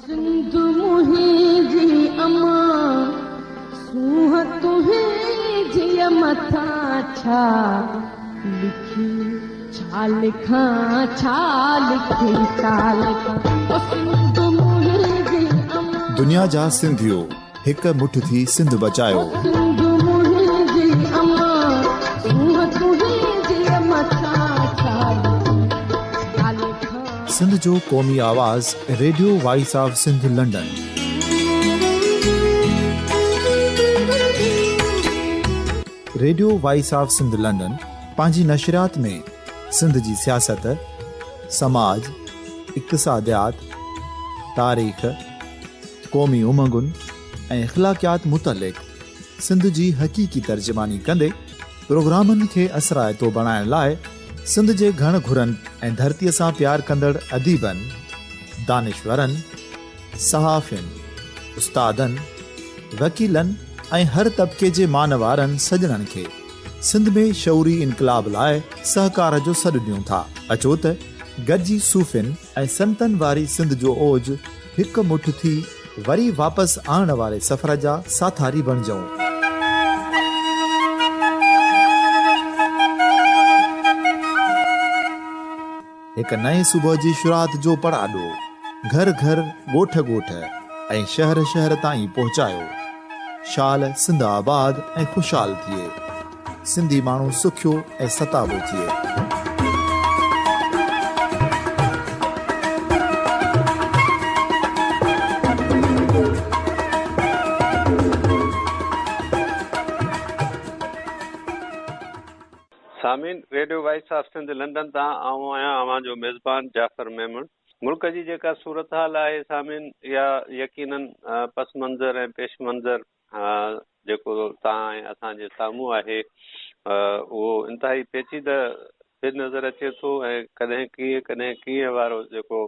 سنڌ منهنجي اما، سونهن تنهنجي مٿان ڇا لکي، ڇا لکان، ڇا لکي، ڇا لکان، او سنڌ منهنجي اما. دنيا جا سنڌيو هڪ مٺ ٿي سنڌ بچايو. او سنڌ منهنجي اما، سونهن تنهنجي مٿان ڇا لکي، ڇا لکان. سنڌ جو قومي آواز radio voice of Sindh London. Radio voice of Sindh London پنهنجي نشريات ۾ سنڌ جي سياست، سماج، اقتصاديات، تاريخ، قومي امنگن ۽ اخلاقيات متعلق سنڌ جي حقيقي ترجماني ڪندي پروگرامن کي اثرائتو بڻائڻ لاء سنڌ جي گهڻ گهرن ۽ ڌرتيء سان پيار ڪندڙ اديبن، دانشورن، صحافين، استادن، وڪيلن ۽ هر طبقي جي مان وارن سڄڻن کي سنڌ ۾ شعوري انقلاب لاء سهڪار جو سڏ ڏيون ٿا. اچو ته گڏجي صوفين ۽ سنتن واري سنڌ جو اوج هڪ مٺ ٿي وري واپس آڻڻ واري سفر جا ساٿاري بڻجون. هڪ نئين صبح جي شروعات جو پڙاڏو گهر گهر، ڳوٺ ڳوٺ ۽ شهر شهر تائين پهچايو. شال سنڌ آباد ۽ خوشحال ٿئي. سنڌي ماڻهو سکيو ۽ ستابو ٿئي. سامعين radio voice of Sindh London تان آئون آهيان اوهان جو ميزبان جعفر ميمڻ. ملڪ جي جيڪا صورتحال آهي سامعين اها يقينن پس منظر ۽ پيش منظر جيڪو توهان ۽ اسان جي سامهون آهي اهو انتهائي پيچيده به نظر اچي ٿو ۽ ڪڏهن ڪيئن ڪڏهن ڪيئن وارو جيڪو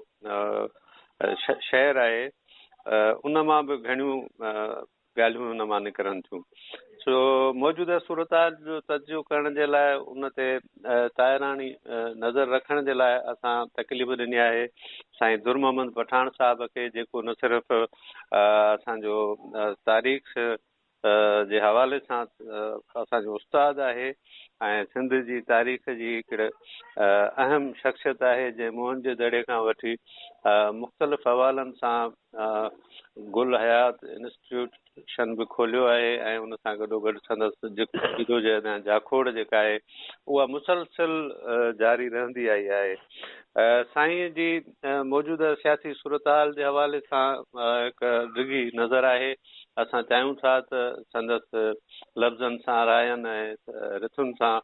شعر آهي ان مان به گهڻيون ڳالهيون ان مان نڪرن ٿيون. سو موجوده صورتحال جو تجزيو ڪرڻ جي لاء ان تي طائراڻي نظر رکڻ جي لاء اسان تڪليف ڏني آهي سائين در محمد پٺاڻ صاحب کي جيڪو نه صرف اسان جو تاريخ جي حوالي سان اسان جو استاد آهي ۽ سنڌ جي تاريخ جي هڪڙي اهم شخصيت آهي جنهن موهن جي دڙي کان وٺي مختلف حوالن سان گل حيات انسٽيٽيوشن به کوليو آهي ۽ ان سان گڏوگڏ سندس جدوجهد ۽ جاکوڙ جيڪا آهي اها مسلسل جاري رهندي آئي آهي. سائين جي موجوده سياسي صورتحال جي حوالي سان هڪ ڊگهي نظر آهي. اسان چاهيون ٿا ته سندس لفظن سان راين ۽ رٿن سان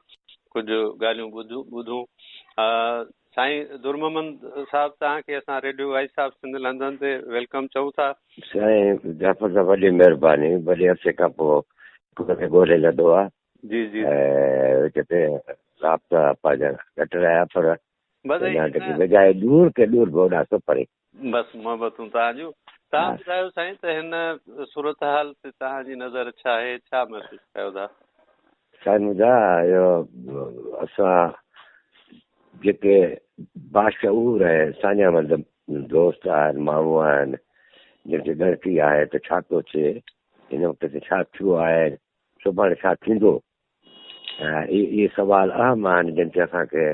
ڪجهه ڳالهيون ٻڌون. سائين در محمد صاحب توهان کي اسان radio voice of Sindh London تي welcome چئون ٿا. سائين جعفر صاحب وڏي مهرباني وڏي عرصي کان پوء هڪ دفعي ڳولي لڌو آ جي جي ۽ وچ تي رابطا پنهنجا گهٽ رهيا پر بس اڃا تڪ بجاء ڏور ڪي ڏور به اوڏا سو پري. بس محبتون توهان جون. توهان ٻڌايو سائين ته هن صورتحال تي توهان جي نظر ڇا آهي ڇا محسوس ڪيو ٿا؟ سائين منهنجا اهو اسان جيڪي باشعور ۽ ساڃاهه وند دوست آهن ماڻهو آهن جن کي ڳڻتي آهي ته ڇا پيو ٿئي هن وقت تي ڇا ٿيو آهي سڀاڻي ڇا ٿيندو اهي سوال اهم آهن جن تي اسان کي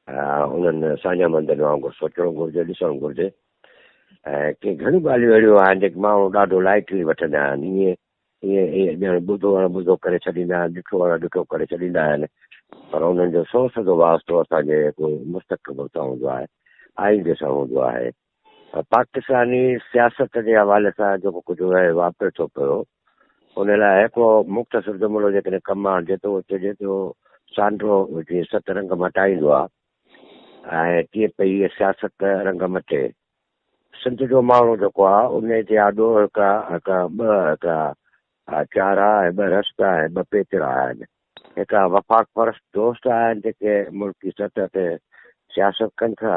انهن ساڃاهه مندن وانگر سوچڻو گهرجي، ڏسڻ گهرجي ۽ ڪي گهڻيون ڳالهيون اهڙيون آهن جيڪي ماڻهو ڏاڍو لائٽلي وٺندا آهن، ائين ائين ائين ڄڻ ٻڌو اڻ ٻڌو ڪري ڇڏيندا آهن، ڏٺو اڻ ڏٺو ڪري ڇڏيندا آهن، پر انهن جو سو سڌو واسطو اسان جي هڪ مستقبل سان هوندو آهي، آئيندي سان هوندو آهي. پاڪستاني سياست جي حوالي سان جيڪو ڪجهه وهي واپري ٿو پيو، ان لاء هڪڙو مختصر جملو جيڪڏهن ڪم آڻجي ته اهو چئجي ته سانڊرو جيئن ست رنگ مٽائيندو آهي ۽ تيئن پئي هيء سياست رنگ مٽي. سنڌ جو ماڻهو جيڪو آهي، ان جي آڏو هڪ هڪ ٻه هڪ چارا ۽ ٻه رستا ۽ ٻه پيچرا آهن. هڪ وفاق پرست دوست آهن جيڪي ملڪي سطح تي سياست ڪن ٿا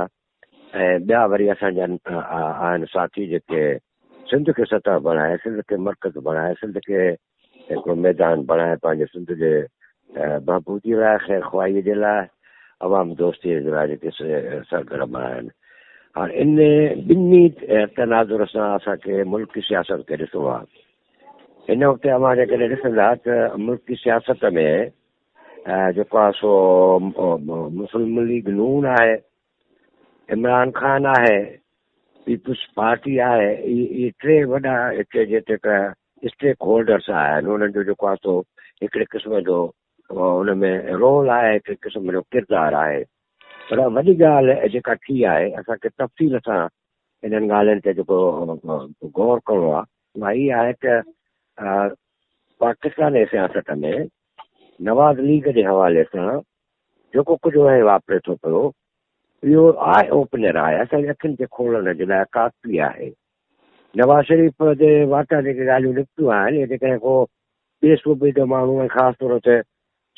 ۽ ٻيا وري اسان جا آهن ساٿي جيڪي سنڌ کي سطح بڻائي، سنڌ کي مرڪز بڻائي، سنڌ کي هڪڙو ميدان بڻائي پنهنجي سنڌ جي بهبودي لاء، خير خواهي جي لاء، عوام دوستي جي لاء جيڪي سرگرم آهن. هاڻي ان ٻنهي تناظر سان اسان کي ملڪي سياست کي ڏسڻو آهي. هن وقت اوهان جيڪڏهن ڏسندا ته ملڪي سياست ۾ جيڪو آهي سو مسلم ليگ نون آهي، عمران خان آهي، پيپلز پارٽي آهي، اهي ٽي وڏا هتي جيڪي اسٽيڪ هولڊرس آهن، انهن جو جيڪو آهي سو هڪڙي قسم جو ان ۾ رول آهي، هڪڙي قسم جو ڪردار آهي. پر وڏي ڳالهه جيڪا ٿي آهي، اسان کي تفصيل سان انهن ڳالهين تي جيڪو غور ڪرڻو آهي، اها هي آهي ته پاڪستان جي سياست ۾ نواز ليگ جي حوالي سان جيڪو ڪجهه وهي واپري ٿو پيو، اهو آء اوپنر آهي، اسان جي اکين کي کولڻ جي لاء ڪافي آهي. نواز شريف جي واتان جيڪي ڳالهيون نڪتيون آهن، اهي جيڪڏهن ڪو ٻئي صوبي جو ماڻهو ۽ خاص طور تي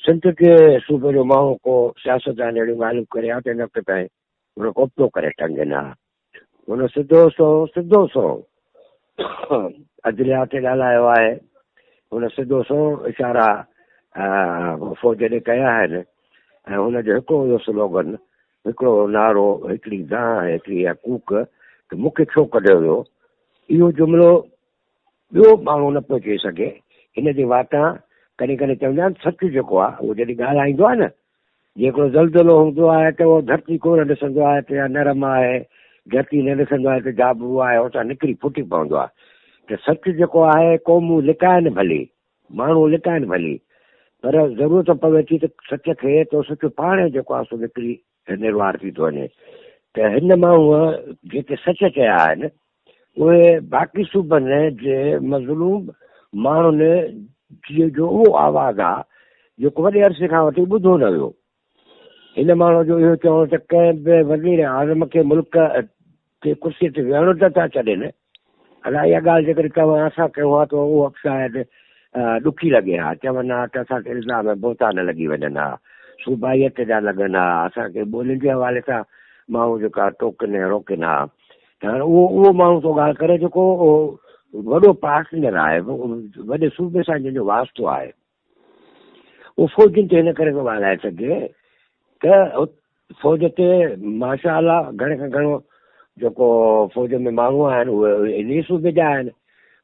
سنڌ جي صوبي جو ماڻهو ڪو سياستدان اهڙيون ڳالهيون ڪري ها ته هن وقت تائين هن کي ابتو ڪري ٽنگين ها. هن سڌو سنئون سڌو سنئون عدليا تي ڳالهايو آهي. هن سڌو سنئون اشارا فوج ڏي ڪيا آهن ۽ هن جو هڪڙو اهو سلوگن، هڪڙو نعرو، هڪڙي دانهن، هڪڙي اها ڪوڪ ته مون کي ڇو ڪڍيو ويو، اهو جملو ٻيو ماڻهو نه پيو چئي سگهي. هن جي واتان ڪڏهن ڪڏهن چوندا آهن سچ جيڪو آهي اهو جڏهن ڳالهائيندو آهي نه، جيئن هڪڙو زلزلو هوندو آهي ته اهو ڌرتي ڪو نه ڏسندو آهي ته اها نرم آهي، ڌرتي نه ڏسندو آهي ته جابو آهي، اتان نڪري ڦٽي پوندو آهي ته سچ جيڪو آهي قومون لڪائن ڀلي، ماڻهو لڪائن ڀلي، پر ضرورت پوي ٿي ته سچ کي ته سچ پاڻ ئي جيڪو آهي سو نڪري نروار ٿي ٿو وڃي ته هن ماڻهوء جيڪي سچ چيا آهن اهي باقي صوبن جي مظلوم ماڻهن جي جو اهو آواز آ جيڪو وڏي عرصي کان وٺي ٻڌو نه ويو. هن ماڻهوء جو اهو چوڻ ته ڪنهن به وزير اعظم کي ملڪ تي ڪرسيء تي ويهڻ نه ٿا ڇڏين. ادا اها ڳالهه جيڪڏهن توهان اسان ڪيون ها ته اها به شايد ڏکي لڳي ها. چون ها ته اسان تي الزام ۽ بهتان لڳي وڃن ها. صوبائيت جا لڳن ها. اسان کي ٻولين جي حوالي سان ماڻهو جيڪا ٽوڪن ۽ روڪين ها. ته هاڻي اهو اهو ماڻهو ٿو ڳالهه ڪري جيڪو وڏو پارٽنر آهي، وڏي صوبي سان جنهن جو واسطو آهي. اهو فوجين تي هن ڪري ٿو ڳالهائي سگهي ته فوج تي ماشاء الله گهڻي کان گهڻو جيڪو فوج ۾ ماڻهو آهن اهي انهي صوبي جا آهن.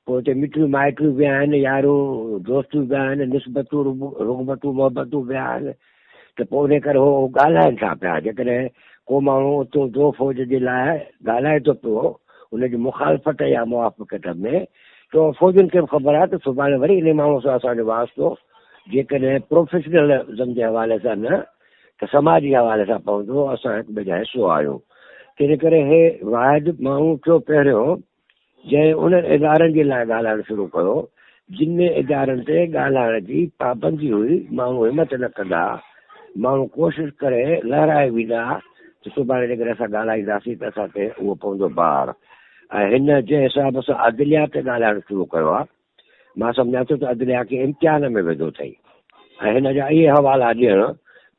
پوء اتي مٽيون مائٽيون به آهن، ياريون دوستيون به آهن، نسبتون رغبتون محبتون به آهن ته پوء انهي ڪري هو ڳالهائن ٿا پيا. جيڪڏهن ڪو ماڻهو اتو دو فوج جي لاء ڳالهائي ٿو پيو ان جي مخالفت يا موافقت ۾ ته فوجين کي به خبر آهي ته سڀاڻي وري انهي ماڻهو سان اسان جو واسطو جيڪڏهن پروفيشنلزم جي حوالي سان نه ته سماجي حوالي سان پوندو، اسان هڪ ٻئي جا حصو آهيون. تنهن ڪري هي واحد ماڻهو ٿيو پهريون جنهن انهن ادارن جي لاء ڳالهائڻ شروع ڪيو، جن ادارن تي ڳالهائڻ جي پابندي هئي، ماڻهو همت نه ڪندا، ماڻهو ڪوشش ڪري لهرائي ويندا ته سڀاڻي جيڪڏهن اسان ڳالهائينداسين ته اسان تي اهو پوندو بار ۽ هن جنهن حساب سان عدليا تي ڳالهائڻ شروع ڪيو آهي، مان سمجهان ٿو ته عدليا کي امتحان ۾ وڌو اٿئي ۽ هن جا اهي حوالا ڏيڻ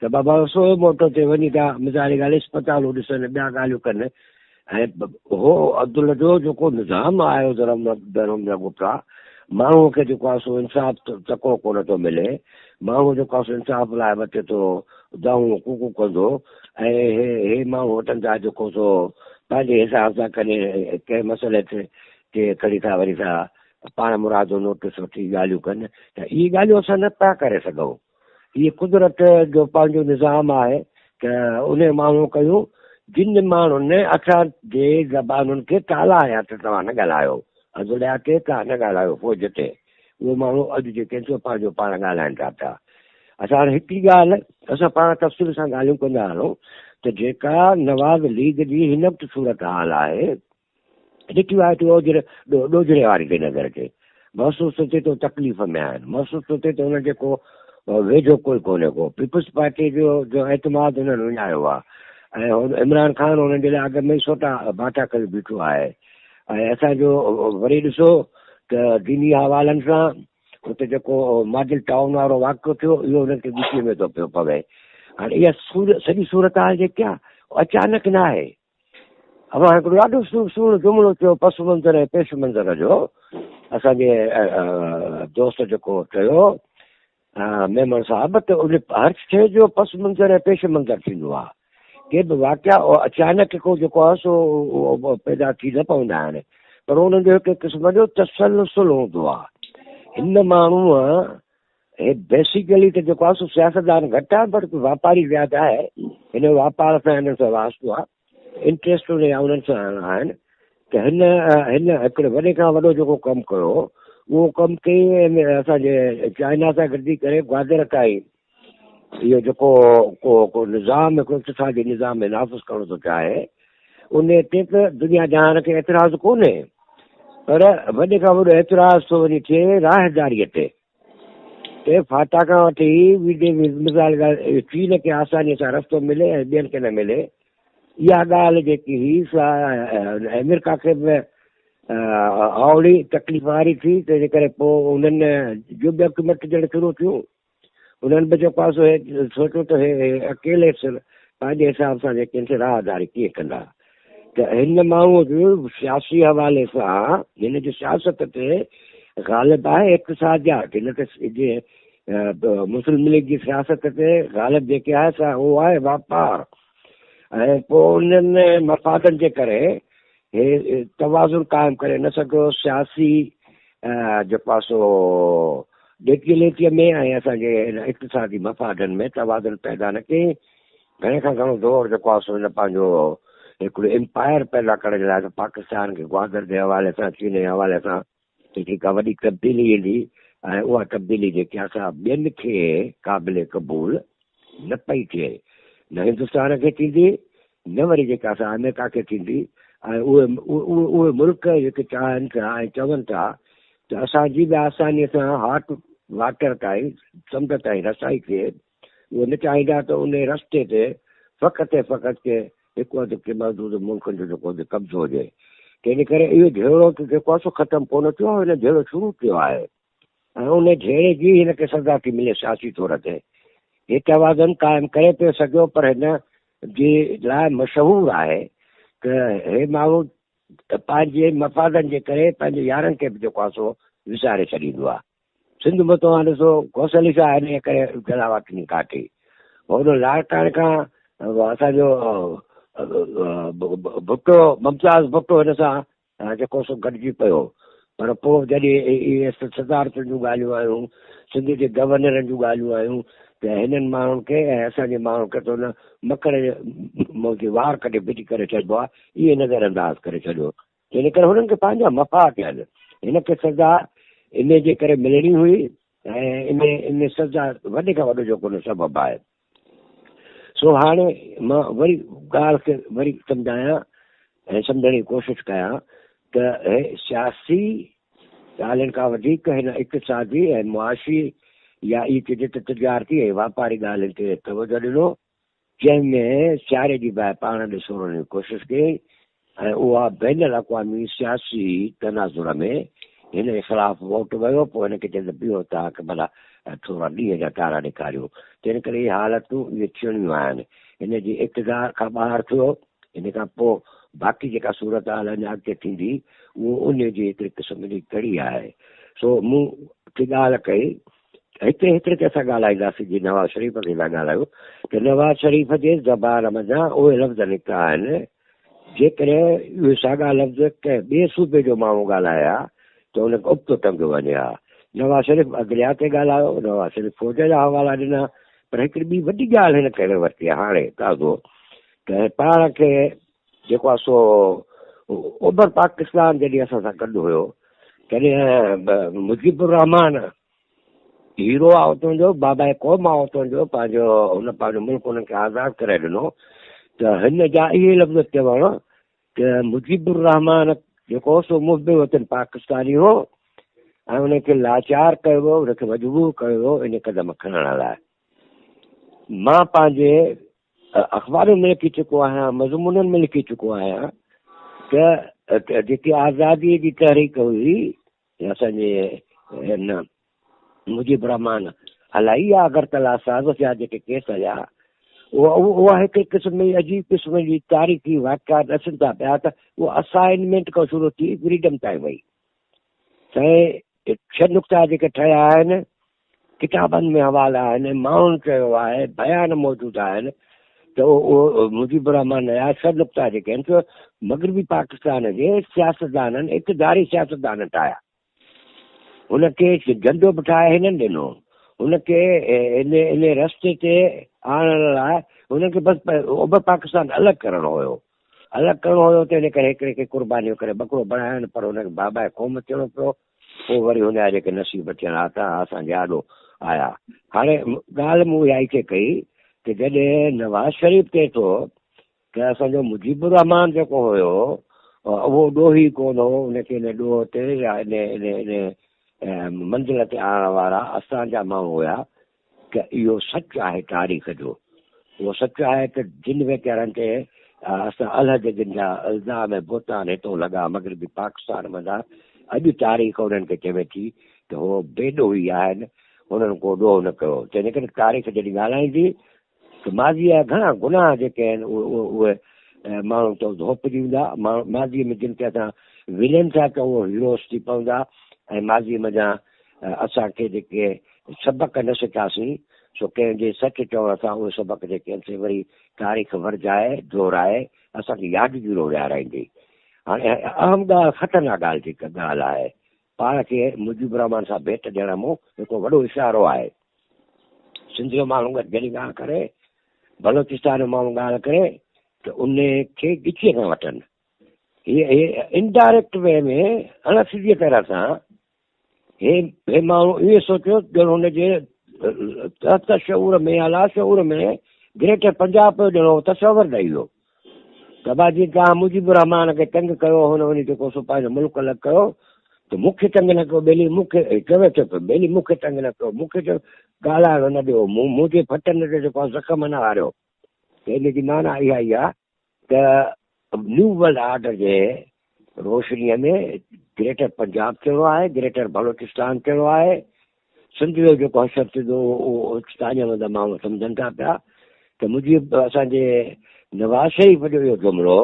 ته بابا سو موٽو تي وڃي ٿا مزاري ڳالهه اسپتالون ڏسن ٻيا ڳالهيون ڪن ۽ هو عدل جو جيڪو نظام آيو ڌرم ڌرم لڳو پيا ماڻهو کي جيڪو آهي سو انصاف تڪڙو ڪونه ٿو ملي ماڻهو جيڪو آهي سو انصاف لاء وتي ٿو دانهون ڪوڪون ڪندو ۽ هي هي ماڻهو وٽن ٿا جيڪو سو پنهنجي حساب سان ڪڏهن ڪنهن مسئلي تي ڪي کڻي ٿا وري ٿا پاڻ مرادو نوٽس وٺي ڳالهيون ڪن ته اهي ڳالهيون اسان نه پيا ڪري سگهون. اهي قدرت جو پنهنجو نظام آهي ته انهي ماڻهو ڪيون جن ماڻهن اسان جي زبانن کي تالا هنيا ته توهان نه ڳالهايو، عدليا تي توهان نه ڳالهايو، فوج تي اهي ماڻهو اڄ جيڪي آهن سو پنهنجو پاڻ ڳالهائن ٿا پيا. اسان هاڻي هڪڙي ڳالهه اسان پاڻ تفصيل سان ڳالهيون ڪندا هلون ته جيڪا نواز ليگ جي هن وقت صورتحال آهي، ڏٺي آهي ته اوجهڙي ڏوجهڙي واري ٿي نظر اچي. محسوس ٿو ٿئي ته هو تڪليف ۾ آهن. محسوس ٿو ٿئي ته هنن کي ڪو ويجهو ڪوئي ڪونهي ڪو. پيپلز پارٽيء جو جو اعتماد هنن وڃايو آهي ۽ عمران خان هنن جي لاء اڳ ۾ ئي سوٽا باٽا ڪري بيٺو آهي ۽ اسان جو وري ڏسو ته ديني حوالن سان اتي جيڪو ماڊل ٽائون وارو واقعو ٿيو اهو هنن کي ڳچيء ۾ ٿو پيو پوي. هاڻي اها سڄي صورتحال جيڪي آهي اچانڪ نه آهي. اوهان هڪڙو ڏاڍو سهڻو جملو چيو پس منظر ۽ پيش منظر جو اسان جي دوست جيڪو چيو ميمڻ صاحب ته ان هر شيء جو پس منظر ۽ پيش منظر ٿيندو آهي. ڪي به واقعا اچانڪ ڪو جيڪو آهي سو پيدا ٿي نه پوندا آهن، پر انهن جو هڪ قسم جو تسلسل هوندو آهي. هن ماڻهوء هي بيسيڪلي ته جيڪو آهي سو سياستدان گهٽ آهي پر واپاري زياده آهي. هن واپار سان هنن سان واسطو آهي، انٽريسٽ ان جا انهن سان آهن ته هن هن هڪڙي وڏي کان وڏو جيڪو ڪم ڪيو اهو ڪم ڪئي اسان جي چائنا سان گڏجي ڪري گوادر تائين اهو جيڪو ڪو ڪو نظام هڪڙو اقتصادي نظام ۾ نافذ ڪرڻ ٿو چاهي ان تي ته دنيا جهان کي اعتراض ڪونهي، پر وڏي کان وڏو اعتراض ٿو وڃي ٿئي راهداريء تي ته فاٽا کان وٺي ويندي مثال چين کي آسانيء سان رستو ملي ۽ ٻين کي نه ملي. اها ڳالهه جيڪي هئي سا آمريڪا کي به اوڙي تڪليف واري ٿي، تنهنجي ڪري پوء انهن جو به اک مٽجڻ شروع ٿيون. انهن به جيڪو آهي سو هي سوچيو ته هي اڪيلي سر پنهنجي حساب سان جيڪي آهن سي راهداري ڪيئن ڪندا. ته هن ماڻهوء جو سياسي حوالي سان هن جي سياست تي غالب آهي اقتصاديات، هن تي جي مسلم ليگ جي سياست تي غالب جيڪي آهي سا اهو آهي واپار، ۽ پوء انهن مفادن جي ڪري هي توازن قائم ڪري نه سگهيو سياسي جيڪو آهي سو ڏيتي ليتيء ۾ ۽ اسان جي هن اقتصادي مفادن ۾ توازن پيدا نه ڪيائين. گهڻي کان گهڻو زور جيڪو آهي سو هن پنهنجو هڪڙو امپائر پيدا ڪرڻ جي لاء ته پاڪستان کي گوادر جي حوالي سان، چين جي حوالي سان جيڪي ڪا وڏي تبديلي ايندي ۽ اها تبديلي جيڪي آهي سا ٻين کي قابل قبول نه پئي ٿئي، نه هندستان کي ٿيندي نه وري جيڪا سا آمريڪا کي ٿيندي ۽ اهي اهي ملڪ جيڪي چاهن ٿا ۽ چون ٿا ته اسان جي به آسانيء سان هاٽ واٽر تائين، سمنڊ تائين رسائي ٿئي، اهي نه چاهيندا ته ان رستي تي فقط ۽ فقط ڪي هڪ اڌ ڪي محدود ملڪن جو جيڪو به قبضو هجي. تنهن ڪري اهو جهيڙو ته جيڪو آهي سو ختم ڪونه ٿيو آهي، هن جهيڙو شروع ٿيو آهي ۽ ان جهيڙي جي هن کي سزا ٿي ملي سياسي طور تي. هي توازن قائم ڪري پيو سگهيو پر هن جي لاء مشهور آهي ته هي ماڻهو پنهنجي مفادن جي ڪري پنهنجي يارن کي به جيڪو آهي سو وساري ڇڏيندو آهي. سنڌ ۾ توهان ڏسو غوث علي شاهه انهيء ڪري جلاوطني ڪاٽي. هوڏو لاڙڪاڻي کان اسان جو ڀٽو ممتاز ڀٽو هن سان جيڪو سو گڏجي پيو، پر پوء جڏهن اهي صدارتن جون ڳالهيون آيون، سنڌ جي گورنرن جون ڳالهيون آيون ته هنن ماڻهن کي ۽ اسان جي ماڻهن کي ته ان مڪڙ جي وار ڪڍي ڦٽي ڪري ڇڏبو آهي، اهي نظر انداز ڪري ڇڏيو. تنهن ڪري هنن کي پنهنجا مفاد آهن. هن کي سزا انهي جي ڪري ملڻي هئي ۽ انهي انهي سزا وڏي کان وڏو جيڪو ان سبب آهي. سو هاڻي مان وري ڳالهه کي وري سمجهايان ۽ سمجهڻ جي ڪوشش ڪيان ته هي سياسي ڳالهين کان وڌيڪ هن اقتصادي ۽ معاشي يا ائين چئجي ته تجارتي ۽ واپاري ڳالهين تي توجهه ڏنو. جنهن ۾ سياري جي باهه پاڻ ڏي سورڻ جي ڪوشش ڪئي ۽ اها بين الاقوامي سياسي تناظر ۾ هن جي خلاف ووٽ ويو، پوء هن کي چيائين ته بيهو توهان کي ڀلا ٿورا ڏينهن جا تارا ڏيکاريون. تنهن ڪري اهي حالتون اهي ٿيڻيون آهن. هن جي اقتدار کان ٻاهر ٿيو، ان کان پوء باقي جيڪا صورتحال اڃا اڳتي ٿيندي اهو ان جي هڪڙي قسم جي ڪڙي آهي. سو مون کي ڳالهه ڪئي هتي هيتري تي اسان ڳالهائينداسين جي نواز شريف کي ٿا ڳالهايون ته نواز شريف جي زبان منجهان اهي لفظ نڪتا آهن، جيڪڏهن اهي ساڳا لفظ ڪنهن ٻئي صوبي جو ماڻهو ڳالهائي ها ته ان کي ابتو ٽنگيو وڃي ها. نواز شريف عدليا تي ڳالهايو، نواز شريف فوج جا حوالا ڏنا، پر هڪڙي ٻي وڏي ڳالهه هن ڪري ورتي آهي هاڻي تازو ته پاڻ کي جيڪو آهي سو اوڀر پاڪستان جڏهن اسان سان گڏ هيو تڏهن مجيب الرحمان هيرو آ اتان جو، باباء قوم آ اتان جو، پنهنجو هن پنهنجو ملڪ انهن کي آزاد ڪرائي ڏنو ته هن جا اهي لفظ چوڻ ته مجيب الرحمان جيڪو هو سو محب وطن پاڪستاني هو ۽ ان کي لاچار ڪيو ويو، ان کي مجبور ڪيو ويو ان قدم کڻڻ لاء. مان پنهنجي اخبارن ۾ لکي چڪو آهيان، مضمونن ۾ لکي چڪو آهيان ته جيڪي آزاديء جي تحريڪ هئي اسان جي هن مجيب الرحمان هلائي يا اگرتلا سازش جا جيڪي ڪيس هليا، اها هڪ قسم جي عجيب قسم جي تاريخي واقعا ڏسن ٿا پيا ته اها اسائنمينٽ کان شروع ٿي فريڊم تائين وئي. سائين ڇهه نقطا جيڪي ٺهيا آهن، ڪتابن ۾ حوالا آهن، ماڻهن چيو آهي، بيان موجود آهن ته اهو مجيب الرحمان جا ڇهه نقطا جيڪي آهن سو مغربي پاڪستان جي سياستدانن، اقتداري سياستدانن ٺاهيا. هن کي جهنڊو به ٺاهي هنن ڏنو. هن کي ان ان رستي تي آڻڻ لاء هن کي بس اوڀر پاڪستان الڳ ڪرڻو هيو. الڳ ڪرڻو هيو ته ان ڪري هڪڙي کي قربانيون ڪري ٻڪرو بڻايائين پر هن کي باباء قوم ٿيڻو پيو. پوء وري هن جا جيڪي نصيب ٿيڻا ته اسان جي آڏو آيا. هاڻي ڳالهه مون اها ئي ٿي ڪئي ته جڏهن نواز شريف چئي ٿو ته اسان جو مجيب الرحمان جيڪو هيو اهو ڏوهي ڪونه هو، ان کي ان ڏوهه تي يا ان ان ان منزل تي آڻڻ وارا اسان جا ماڻهو هيا ته اهو سچ آهي تاريخ جو اهو سچ آهي ته جن ويچارن تي اسان الحد جن جا الزام ۽ بهتان هتو لڳا مغربي پاڪستان منجهان اڄ تاريخ انهن کي چوي ٿي ته هو بي ڏوهي آهن انهن ڪو ڏوهه نه ڪيو تنهن ڪري تاريخ جڏهن ڳالهائيندي ته ماضيء جا گهڻا گناهه جيڪي آهن اهي ماڻهو چئو ڌوپجي ويندا. ماضيء ۾ جن کي اسان ولين ٿا چئون اهي هيروز ٿي پوندا ۽ ماضيء منجهان اسان کي جيڪي سبق نه سکياسين سو ڪنهن جي سچ چوڻ سان اهي سبق جيڪي آهن سي وري تاريخ ورجائي دهرائي اسان کي يادگيرو ويهارائيندي. هاڻي اهم ڳالهه خطرناڪ ڳالهه جيڪا ڳالهه آهي پاڻ کي مجيب الرحمان سان ڀيٽ ڏيڻ مون هڪ وڏو اشارو آهي. سنڌ جو ماڻهو جڏهن ڳالهه ڪري، بلوچستان جو ماڻهو ڳالهه ڪري ته ان کي ڳچيء کان وٺن. هي انڊائريڪٽ وي ۾ اڻ سڌيء طرح سان هي هي ماڻهو ائين سوچيو ڄڻ هن جي تحت شعور ۾ يا لاشعور ۾ گريٽر پنجاب جو ڄڻ تصور ڏئي ويو. ته ڀاء جيئن توهان مجيب الرحمان کي تنگ ڪيو هن وڃي جيڪو سو پنهنجو ملڪ الڳ ڪيو ته مون کي تنگ نه ڪيو ٻيلي مون کي چوي ٿو پيو ٻيلي مون کي تنگ نه ڪيو مون کي چيو ڳالهائڻ نه ڏيو مون منهنجي ڦٽن تي جيڪو آهي زخم نه هاريو ته ان جي معنيٰ اها ئي آهي ته نيو ورلڊ آرڊر جي روشنيء ۾ گريٽر پنجاب ٿيڻو آهي گريٽر بلوچستان ٿيڻو آهي سنڌ جو جيڪو حشر ٿيندو اهو ساڃاهه وند ماڻهو سمجهن ٿا پيا ته مجيب اسان جي نواز شريف جو اهو جملو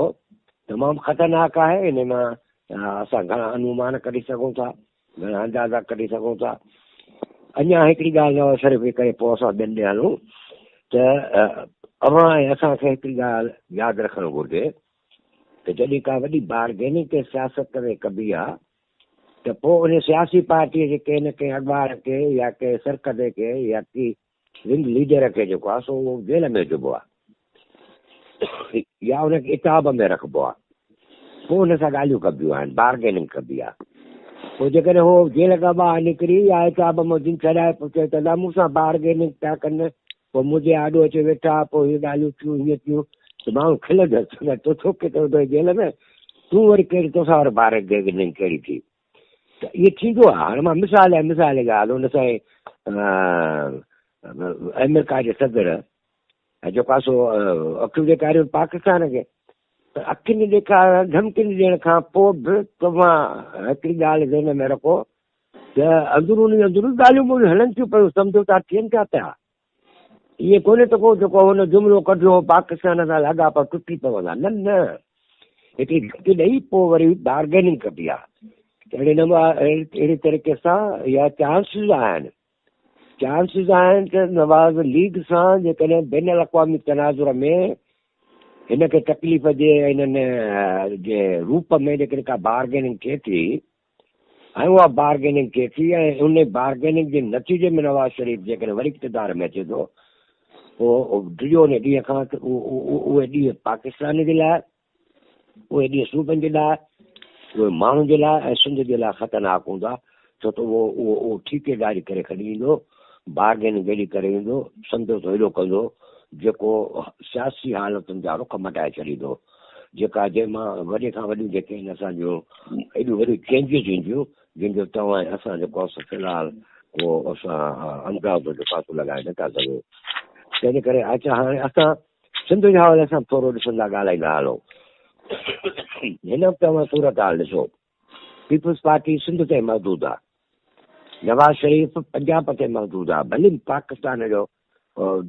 تمام خطرناڪ آهي ان مان اسان گهڻا انومان ڪڍي سگهون ٿا گهڻا اندازا ڪڍي سگهون ٿا اڃا هڪڙي ڳالهه نواز شريف جي ڪري پوء اسان ٻين ڏي هلون ته اوهان ۽ اسان کي هڪڙي ڳالهه ياد رکڻ گهرجي ته جڏهن ڪا وڏي بارگيننگ تي سياست ۾ ڪبي آهي ته پوء ان سياسي پارٽيء جي ڪنهن نه ڪنهن اڳواڻ کي يا ڪنهن سرڪردي کي يا ڪي ونگ ليڊر کي جيڪو آهي سو اهو جيل ۾ وجهبو آهي يا ان کي عتاب ۾ رکبو آهي پوء ان سان ڳالهيون ڪبيون آهن بارگيننگ ڪبي آهي پوء جيڪڏهن هو جيل کان ٻاهر نڪري يا عتاب مان جن ڇڏائي پوء چئي ته مون سان بارگيننگ پيا ڪن پوء منهنجي آڏو اچي ويٺا، پوء هي ڳالهيون ٿيون، هيئن ٿيون ته ماڻهو کلندس ته تو ڇو ڪيتو وڌو جيل ۾، تون وري ڪهڙي توسان وري بارگيننگ ڪهڙي ٿي؟ ته ائين ٿيندو آهي. هاڻي مان مثال ڏيان، مثال جي ڳالهه هن سائين آمريڪا جي صدر جيڪو آهي سو اکيون ڏيکاريون پاڪستان کي ته اکين ڏيکارڻ ڌمڪين ڏيڻ کان پوء به توهان هڪڙي ڳالهه ذهن ۾ رکو ته اندروني اندروني ڳالهيون ٻولهيون هلن ٿيون پيون، سمجهوتا ٿين ٿا پيا. ائين ڪونهي ته ڪو جيڪو هن جملو ڪڍيو هو پاڪستان سان لاڳاپا ٽٽي پوندا. نه نه، هڪڙي ڌمڪي ڏئي پوء وري بارگيننگ ڪبي آهي. اهڙي نموني اهڙي طريقي سان اها چانسز آهن. چانسز آهن ته نواز ليگ سان جيڪڏهن بين الاقوامي تناظر ۾ هن کي تڪليف جي انهن جي روپ ۾ جيڪڏهن ڪا بارگيننگ ٿئي ٿي ۽ اها بارگيننگ ٿئي ٿي ۽ ان بارگيننگ جي نتيجي ۾ نواز شريف جيڪڏهن وري اقتدار ۾ اچي ٿو پوء ڊڄو ان ڏينهن کان ته اهي ڏينهن پاڪستان جي لاء، اهي ڏينهن صوبن جي لاء، اهي ماڻهن جي لاء ۽ سنڌ جي لاء خطرناڪ هوندا ڇو ته اهو اهو اهو ٺيڪيداري ڪري کڻي ايندو، بارگيننگ اهڙي ڪري ايندو، سمجهوتو اهڙو ڪندو جيڪو سياسي حالتن جا رخ مٽائي ڇڏيندو. جيڪا جنهن مان وڏي کان وڏيون جيڪي آهن اسان جون ايڏيون وڏيون چينجز اينديون جن جو توهان ۽ اسان جيڪو آهي سو في الحال ڪو اسان اندازو جيڪو آهي سو لڳائي نٿا سگهون تنهن ڪري اچا هاڻي اسان سنڌ جي حوالي سان ٿورو ڏسندا ڳالهائيندا هلون هن وقت اوهان صورت حال ڏسو پيپلز پارٽي سنڌ تائين محدود آهي نواز شريف پنجاب تائين محدود آهي ڀلي پاڪستان جو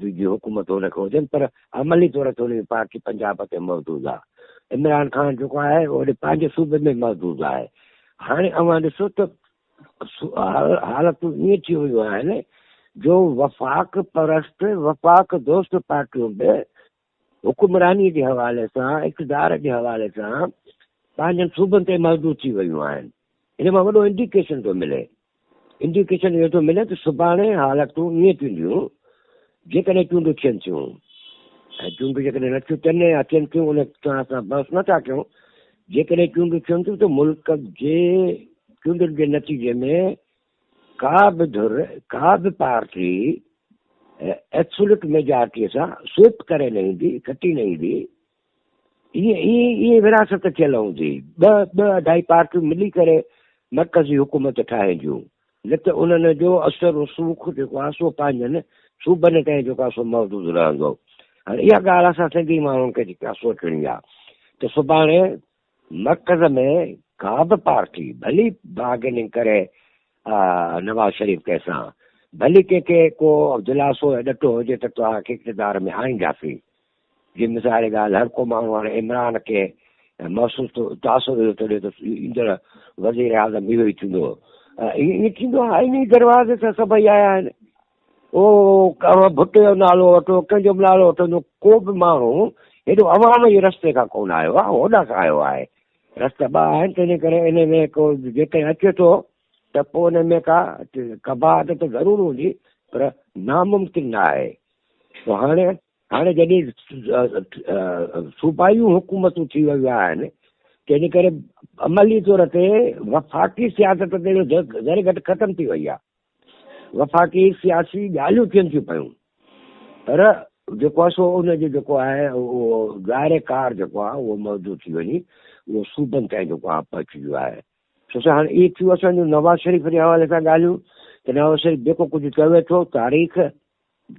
جي حڪومت هن کي هجن پر عملي طور تي هن جي پارٽي پنجاب تي محدود آهي. عمران خان جيڪو آهي اهو وري پنهنجي صوبي ۾ محدود آهي. هاڻي اوهان ڏسو ته حالتون ائين ٿي ويون آهن جو وفاق پرست وفاق دوست پارٽيون به हुकुमरानीअ जे हवाले सां, इक़्तिदार जे हवाले सां पंहिंजनि सूबनि ते महदूद थी वयूं आहिनि। हिन मां वॾो इंडिकेशन थो मिले, इंडिकेशन इहो थो मिले त सुभाणे हालतूं ईअं थींदियूं जेकॾहिं चूंडूं थियनि थियूं, ऐं चूंडूं जेकॾहिं नथियूं थियनि या थियनि थियूं उन सां असां बहस नथा कयूं। जेकॾहिं चूंडूं थियनि थियूं त मुल्क जे चूंडुनि जे नतीजे में का बि धुर, का बि पार्टी एब्सोल्यूट मेजॉरिटीअ सां स्वीप करे न ईंदी, खटी न ईंदी। ईअं ईअं ईअं विरासत थियल हूंदी। ॿ ॿ अढाई पार्टियूं मिली करे मर्कज़ी हुकूमत ठाहींदियूं, न त उन्हनि जो असर रसूख जेको आहे सो पंहिंजनि सूबनि ताईं जेको आहे सो मौजूदु रहंदो। हाणे इहा ॻाल्हि असां सिंधी माण्हुनि खे जेका सोचणी आहे त सुभाणे मर्कज़ में का बि पार्टी भली बार्गेनिंग करे नवाज़ शरीफ़ कंहिंसां, भली कंहिंखे को दिलासो ऐं ॾटो हुजे त तव्हांखे इक़्तिदार में आणींदासीं। जीअं मिसाल ॻाल्हि, हर को माण्हू हाणे इमरान खे महसूसु थो तासुर इहो थो ॾिए त ईंदड़ वज़ीर आज़म इहो ई थींदो। ईअं थींदो आहे, इन ई दरवाज़े सां सभई आया आहिनि। उहो भुट्टे जो नालो वठो, कंहिंजो बि नालो वठंदो, को बि माण्हू हेॾो अवाम जे रस्ते खां कोन आयो आहे, होॾां खां आयो आहे। रस्ता ॿ आहिनि, तंहिंजे करे इन में को जेकॾहिं अचे थो त पोइ हुन में का कबाहत त ज़रूरु हूंदी, पर नामुमकिन न आहे। पोइ हाणे हाणे जॾहिं सूबाई हुकूमतूं थी वयूं आहिनि, तंहिंजे करे अमली तौर ते वफ़ाक़ी सियासत ते ज़रे घटि ख़तमु थी वई आहे। वफ़ाक़ी सियासी ॻाल्हियूं थियनि थियूं पयूं, पर जेको आहे सो उनजो जेको आहे उहो दायरे कार जेको आहे उहो मौजूदु थी वञी, उहो सूबनि ताईं जेको आहे पहुची वियो आहे। छो हाणे इहे थियूं असांजो नवाज़ शरीफ़ जे हवाले सां ॻाल्हियूं त नवाज़ शरीफ़ जेको कुझु चवे थो, तारीख़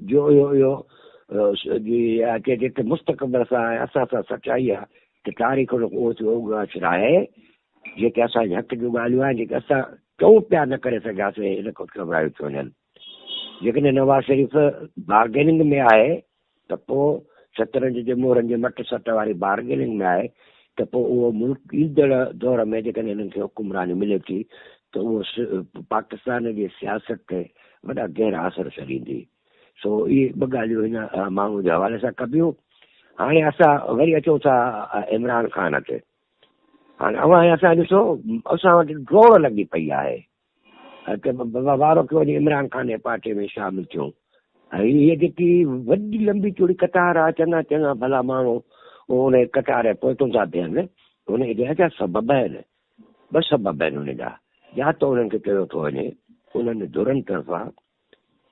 जो इहो इहो चइजे त मुस्तक़बिल सां असां सां सचाई आहे त तारीख़ उहो आहे, जेके असांजे हक़ जूं ॻाल्हियूं आहिनि, जेके असां चऊं पिया न करे सघियासीं, हिन खां घबरायूं थी वञनि। जेकॾहिं नवाज़ शरीफ़ बार्गेनिंग में आहे त पोइ शतरंज जे मोहरनि जे मट सट वारी बार्गेनिंग में आहे त पोइ उहो मुल्क ईंदड़ दौर में जेकॾहिं हिननि खे हुकुमरानी मिले थी त उहो पाकिस्तान जी सियासत ते वॾा गहरा असर छॾींदी। सो इहे ॿ ॻाल्हियूं हिन माण्हू जे हवाले सां कबियूं। हाणे असां वरी अचूं था इमरान ख़ान ते। हाणे अवां असां ॾिसो, असां वटि दौड़ लॻी पई आहे त बाबा वारो कयो वञी इमरान ख़ान जे पार्टीअ में शामिल थियूं। ऐं हीअ जेकी वॾी लंबी चौड़ी कतार आहे, चङा चङा भला माण्हू उन कतार जे पोइतूं था बीहनि, हुन जा सबब आहिनि, ॿ सबब आहिनि हुन जा। या त उन्हनि खे चयो थो वञे उन्हनि धुरनि तरफ़ां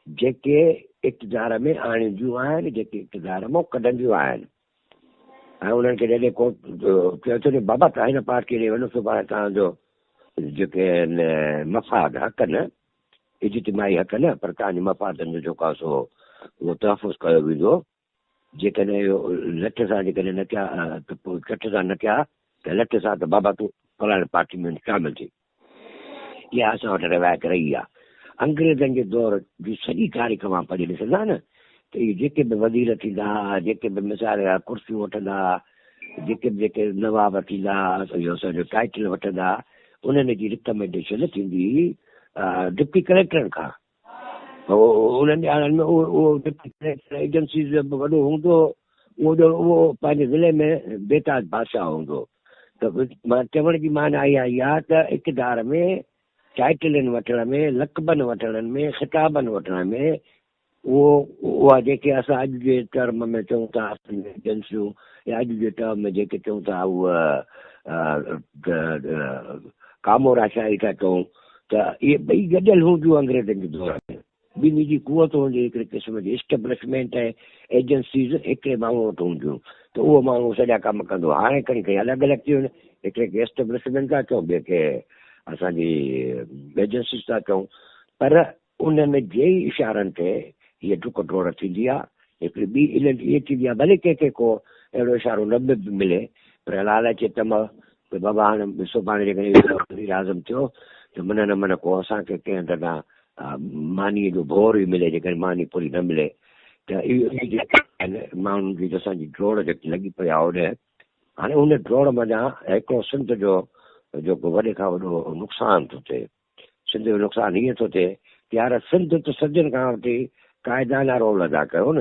जेके इक़्तिदार में आणींदियूं आहिनि, जेके इक़्तिदार मां कढंदियूं आहिनि, ऐं उन्हनि खे जॾहिं को चयो थो वञे बाबा तव्हां हिन पार्टी ॾे वञो, सुभाणे तव्हांजो जेके आहिनि मफ़ाद हक़ न, इज्तिमाई हक़ न, पर तव्हांजे मफ़ादनि जो जेको आहे सो उहो तहफ़ुज़ कयो वेंदो। जेकॾहिं इहो लठ सां जेकॾहिं न थिया त पोइ चठ सां न थिया त लठ सां त बाबा तूं फलाणे पार्टी में शामिल थी। इहा असां वटि रिवायत रही आहे। अंग्रेज़नि जे दौर जी सॼी तारीख़ मां पढ़ी ॾिसंदा न त इहे जेके बि वज़ीर थींदा हुआ, जेके बि मिसाल जा कुर्सियूं वठंदा हुआ, जेके बि जेके नवाब थींदा हुआ, इहो असांजो टाइटल वठंदा हुआ, उन्हनि जी रिकमेंडेशन थींदी हुई डिप्टी कलेक्टरनि खां। उन्हनि ॾियारनि में उहो डिप्टी कलेक्टर एजेंसी जो बि वॾो हूंदो, उहो ॼण उहो पंहिंजे ज़िले में बेताज बादशाह हूंदो। त मां चवण जी माना इहा ई आहे त इक़्तिदार में टाइटलनि वठण में, लक़बनि वठण में, ख़िताबनि वठण में उहो उहा जेके असां अॼु जे टर्म में चऊं था एजेंसियूं या अॼु जे टर्म में जेके चऊं था उहा कामोराशाही था चऊं, त इहे ॿई गॾियल हूंदियूं अंग्रेज़नि जे दौर में। ॿिन्ही जी कुवत हूंदी हिकिड़े क़िस्म जी एस्टेब्लिशमेंट ऐं एजेंसीज़ हिकिड़े माण्हू वटि हूंदियूं त उहो माण्हू सॼा कम कंदो। हाणे खणी खणी अलॻि अलॻि थी वञे, हिकिड़े खे एस्टेब्लिशमेंट था चऊं, ॿिए खे असांजी एजेंसीज़ था चऊं, पर उन्हनि जे ई इशारनि ते हीअ डुक दौड़ थींदी आहे। हिकिड़ी ॿी इलेंट इहा थींदी आहे, भले कंहिंखे को अहिड़ो इशारो न बि मिले, पर लालच तम त बाबा हाणे सुभाणे जेकॾहिं वज़ीर आज़म थियो त मन न मन को असांखे कंहिं हंध खां मानीअ जो भोर ई मिले, जेकॾहिं मानी पूरी न मिले त इहो माण्हुनि जी असांजी दौड़ जेकी लॻी पई आहे होॾे। हाणे उन दौड़ मंझां हिकिड़ो सिंध जो जेको वॾे खां वॾो नुक़सानु थो थिए, सिंध जो नुक़सानु ईअं थो थिए त यार सिंध त सदियुनि खां वठी काइदाना रोल अदा कयो न,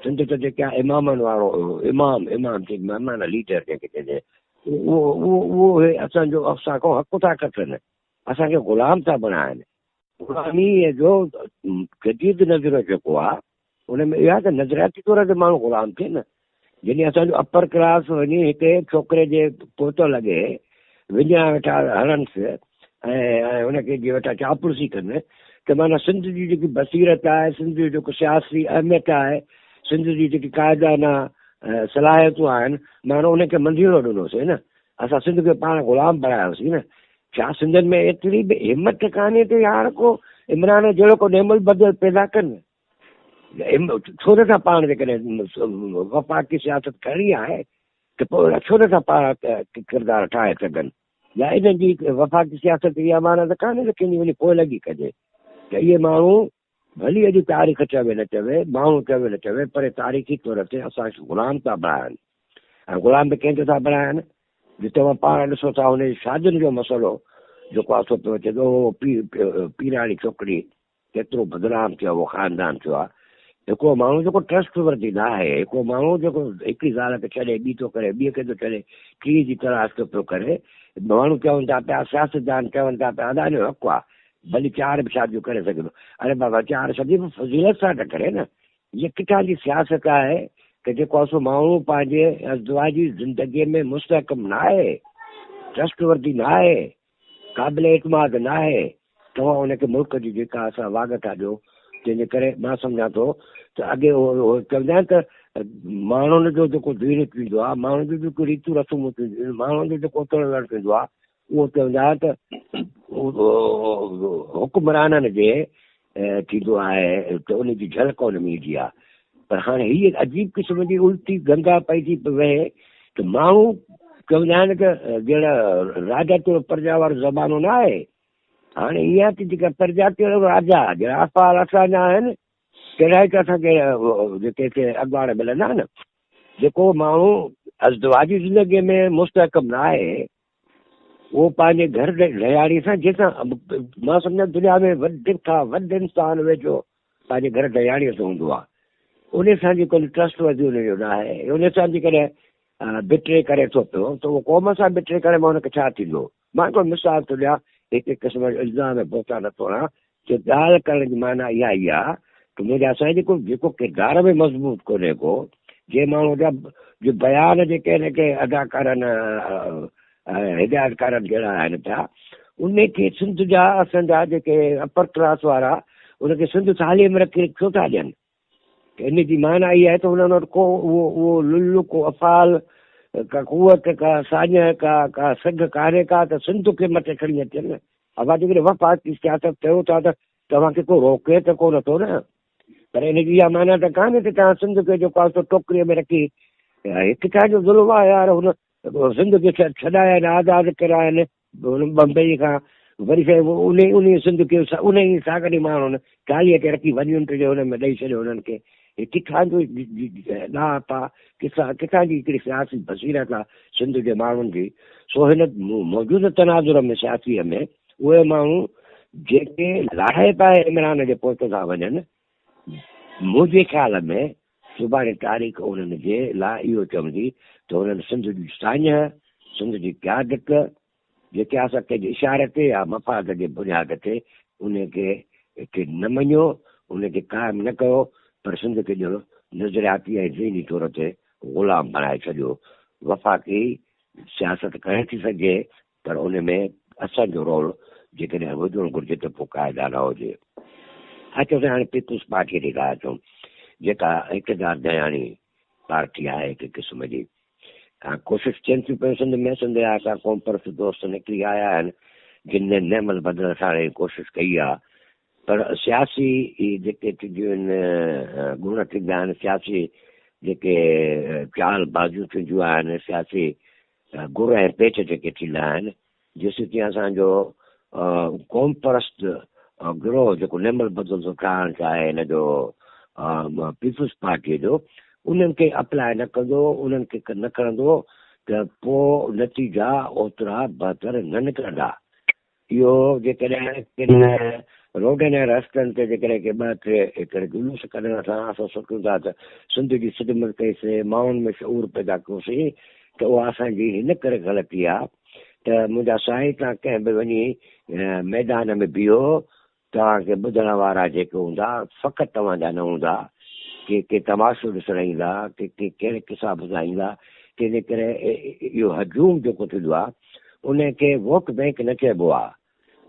سنڌ ته جيڪي آهي امامن وارو امام امام چئي معنيٰ ليڊر جنهن کي چئجي اهو اهو اهو اسان جو اسان کان حق ٿا کسن، اسان کي غلام ٿا بڻائن. غلاميء جو جديد نظريو جيڪو آهي ان ۾ اها ته نظرياتي طور تي ماڻهو غلام ٿئي نه. جڏهن اسان جو اپر ڪلاس وڃي هڪ ڇوڪري جي پوئتو لڳي وڃان ويٺا هڻنس ۽ ان کي جي ويٺا چاپلوسي ڪن ته معنيٰ سنڌ جي جيڪي بصيرت آهي، سنڌ جو جيڪو سياسي اهميت آهي، سنڌ جي جيڪي قائدانه صلاحيتون آهن، معنيٰ ان کي منڌيئڙو ڏنوسين نه. اسان سنڌ کي پاڻ غلام بڻايوسين نه. ڇا سنڌين ۾ ايتري به همت ڪانهي ته يار ڪو عمران جهڙو ڪو نعم البدل پيدا ڪن؟ ڇو نٿا پاڻ جيڪڏهن وفاقي سياست ڪرڻي آهي ته پوء ڇو نٿا پاڻ ڪردار ٺاهي سگهن؟ يا انهن جي وفاقي سياست اها معنيٰ ته ڪانهي ته ڪنهن جي وڃي پوء لڳي ڪجي ته اهي ماڻهو ڀلي اڄ تاريخ چوي نه چوي، ماڻهو چوي نه چوي پر تاريخي طور تي اسان کي غلام ٿا بڻائن ۽ غلام به ڪنهن جو ٿا بڻائن جو توهان پاڻ ڏسو ٿا هن جي شادين جو مسئلو جيڪو آهي سو پيو اچي ٿو اهو پيراڻي ڇوڪري ڪيترو بدنام ٿيو اهو خاندان ٿيو آهي. هڪڙو ماڻهو جيڪو ٽرسٽ ورڌي نه آهي، هڪڙو ماڻهو جيڪو هڪڙي زال کي ڇڏي ٻي ٿو ڪري، ٻيء کي ٿو ڇڏي ٽين جي تلاش ٿو پيو ڪري. ماڻهو چون ٿا پيا، سياستدان چون ٿا پيا ادا جو حق آهي، ڀلي چار به شاديون ڪري سگهي ٿو. اڙي بابا چار شاديون به فضيلت سان ته ڪري نه. هيء ڪٿان جي سياست آهي ته جيڪو آهي سو ماڻهو پنهنجي ازدواجي زندگيء ۾ مستحڪم نه آهي، ٽرسٽ ورڌي نه آهي. قابل اعتماد ناهي، توهان ان کي ملڪ جي جيڪا اسان واڳ ٿا ڏيو، تنهن جي ڪري مان سمجهان ٿو ته اڳي اهو چوندا آهن ته ماڻهن جو جيڪو دين ٿيندو آهي، ماڻهن جون جيڪيون ريتون رسمون ٿينديون آهن، ماڻهن جو جيڪو اٿڻ ويهڻ ٿيندو آهي، اهو چوندا آهن ته حڪمرانن جي ٿيندو آهي ته ان جي جهلڪ ان ۾ ايندي آهي. پر هاڻي هيء عجيب قسم جي الٽي گنگا پئي ٿي وهي ته ماڻهو چوندا آهن ته ڄڻ راجا توڙي پرجا وارو زمانو نه آهي. هاڻي ائين آهي ته جيڪا پرجا توڙي راجا جهڙا افعال اسان جا آهن تهڙا ئي ته اسان کي جيڪي هتي اڳواڻ ملندا نه. جيڪو ماڻهو ازدواجي زندگيء ۾ مستحڪم نه آهي اهو پنهنجي گهر ڌياڙي سان جنهن سان مان سمجهان دنيا ۾ وڌ کان وڌ انسان ويجهو پنهنجي گهر ڌياڙي سان هوندو آهي ان سان جيڪو ٽرسٽ وڌي ان جو نه آهي ان سان جيڪڏهن بٽري ڪري ٿو پيو ته اهو قوم سان بٽري ڪري مان هن کي ڇا ٿيندو؟ مان هڪڙو مثال ٿو ڏيان هڪ قسم جو الزام ۽ بهتان نٿو هڻان جو ڳالهه ڪرڻ جي معنيٰ اها ئي آهي ته منهنجا سائين جيڪو جيڪو ڪردار ۾ مضبوط ڪونهي ڪو جنهن ماڻهو جا جو بيان جيڪي آهن ڪي اداڪارن هدايتڪارن جهڙا آهن پيا ان کي سنڌ جا اسان جا جيڪي اپر ڪلاس وارا ان کي سنڌ ٿالهي ۾ رکي ڇو ٿا ڏين؟ ان جي معنيٰ اها آهي ته انهن وٽ ڪو اهو اهو لل ڪو افعال ڪا قوت ڪا ساڃهه ڪا ڪا سگهه ڪانهي ڪا ته سنڌ کي مٿي کڻي اچن نه. اوهان جيڪڏهن وفاقي سياست ڪيو ٿا ته توهان کي ڪو روڪي ته ڪو نه ٿو نه پر ان جي اها معنيٰ ته ڪانهي ته توهان سنڌ کي جيڪو آهي سو ٽوڪريء ۾ رکي هي ڪٿان جو ظلم آهي يار هن سنڌ کي ڇڏايا آهن آزاد ڪرايا آهن هن بمبئي کان وري سائين انهي انهي سنڌ کي انهي ئي ساڳن ئي ماڻهن چاليهه تي رکي ون يونٽ جي هن ۾ ڏئي ڇڏيو هنن کي هي ڪٿان جو ڏاهپ آ ڪٿان ڪٿان جي هڪڙي سياسي بصيرت آ سنڌ جي ماڻهن جي سو هن موجوده تناظر ۾ سياسي ۾ اهي ماڻهو جيڪي لاهي پائي عمران جي پوئتي ٿا وڃن منهنجي خيال ۾ سڀاڻي تاريخ انهن جي لاء اهو چوندي ته انهن سنڌ جي ساڃهه، سنڌ جي قيادت، جيڪي اسان ڪنهن جي اشاري تي يا مفاد جي بنياد تي انهي کي کي نه مڃيو، انهي کي قائم نه ڪيو پر سنڌ کي ڄڻ نظرياتي ۽ ذهني طور تي غلام بڻائي ڇڏيو. وفاقي سياست ڪري ٿي سگهجي پر ان ۾ اسان جو رول جيڪڏهن هجڻ گهرجي ته پوء قاعدانه هجي. اچو ته هاڻي پيپلز پارٽيء تي ٿا اچون، جيڪا اقتدار ڌياڻي پارٽي آهي هڪ قسم جي. ڪوشش ٿين ٿيون پيون سنڌ ۾، سنڌ جا ڪا قومپرست دوست نڪري آيا آهن، جن نعم البدل ساڻ جي ڪوشش ڪئي آهي، پر سياسي جيڪي ٿينديون آهن، گڻ ٿيندا آهن، سياسي جيڪي چال بازيون ٿينديون آهن، سياسي گر ۽ پيچ جيڪي ٿيندا آهن، جيسيتائين اسان جو قومپرست گروهه جيڪو نعم البدل ٿو ٺاهڻ چاهي هن جو پيپلز پارٽيء جو، انهن کي اپلاء نه ڪندو، انهن کي نه کڻندو ته پوء نتيجا اوترا بهتر نه نڪرندا. اهو جيڪڏهن ڪن روڊن ۽ رستن تي جيڪڏهن ڪي ٻه ٽي هڪڙي جلوس ڪڍڻ سان اسان سوچون ٿا ته سنڌ جي خدمت ڪئيسين، ماڻهن ۾ شعور پيدا ڪيوسين ته اها اسان جي هن ڪري غلطي آ ته منهنجا سائين توهان ڪنهن به وڃي ميدان ۾ بيهو توهان کي ٻڌڻ وارا جيڪي هوندا فقط توهان جا نه هوندا، ڪي ڪي تماشو ڏسڻ ايندا، ڪي ڪي ڪهڙي قصا ٻڌائيندا، تنهن جي ڪري اهو هجوم جيڪو ٿيندو آ ان کي ووٽ بئنڪ نه چئبو آ.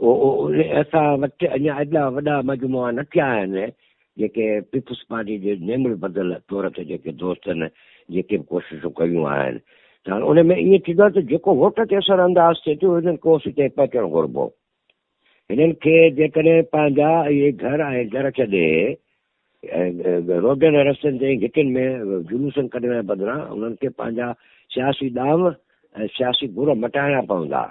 اسان وٽ اڃا ايڏا وڏا مجموعا نه ٿيا آهن جيڪي پيپلز پارٽي جي نعم البدل طور تي جيڪي دوستن جيڪي به ڪوششون ڪيون آهن ته هاڻي ان ۾ ائين ٿيندو آهي ته جيڪو ووٽ تي اثر انداز ٿئي ٿو هنن کي اوسي تائين پهچڻ گهربو. هنن کي جيڪڏهن پنهنجا اهي گهر ۽ در ڇڏي روڊن ۽ رستن تي گهٽين ۾ جلوسن ڪڍڻ بدران انهن کي پنهنجا سياسي ڏانء ۽ سياسي گر مٽائڻا پوندا.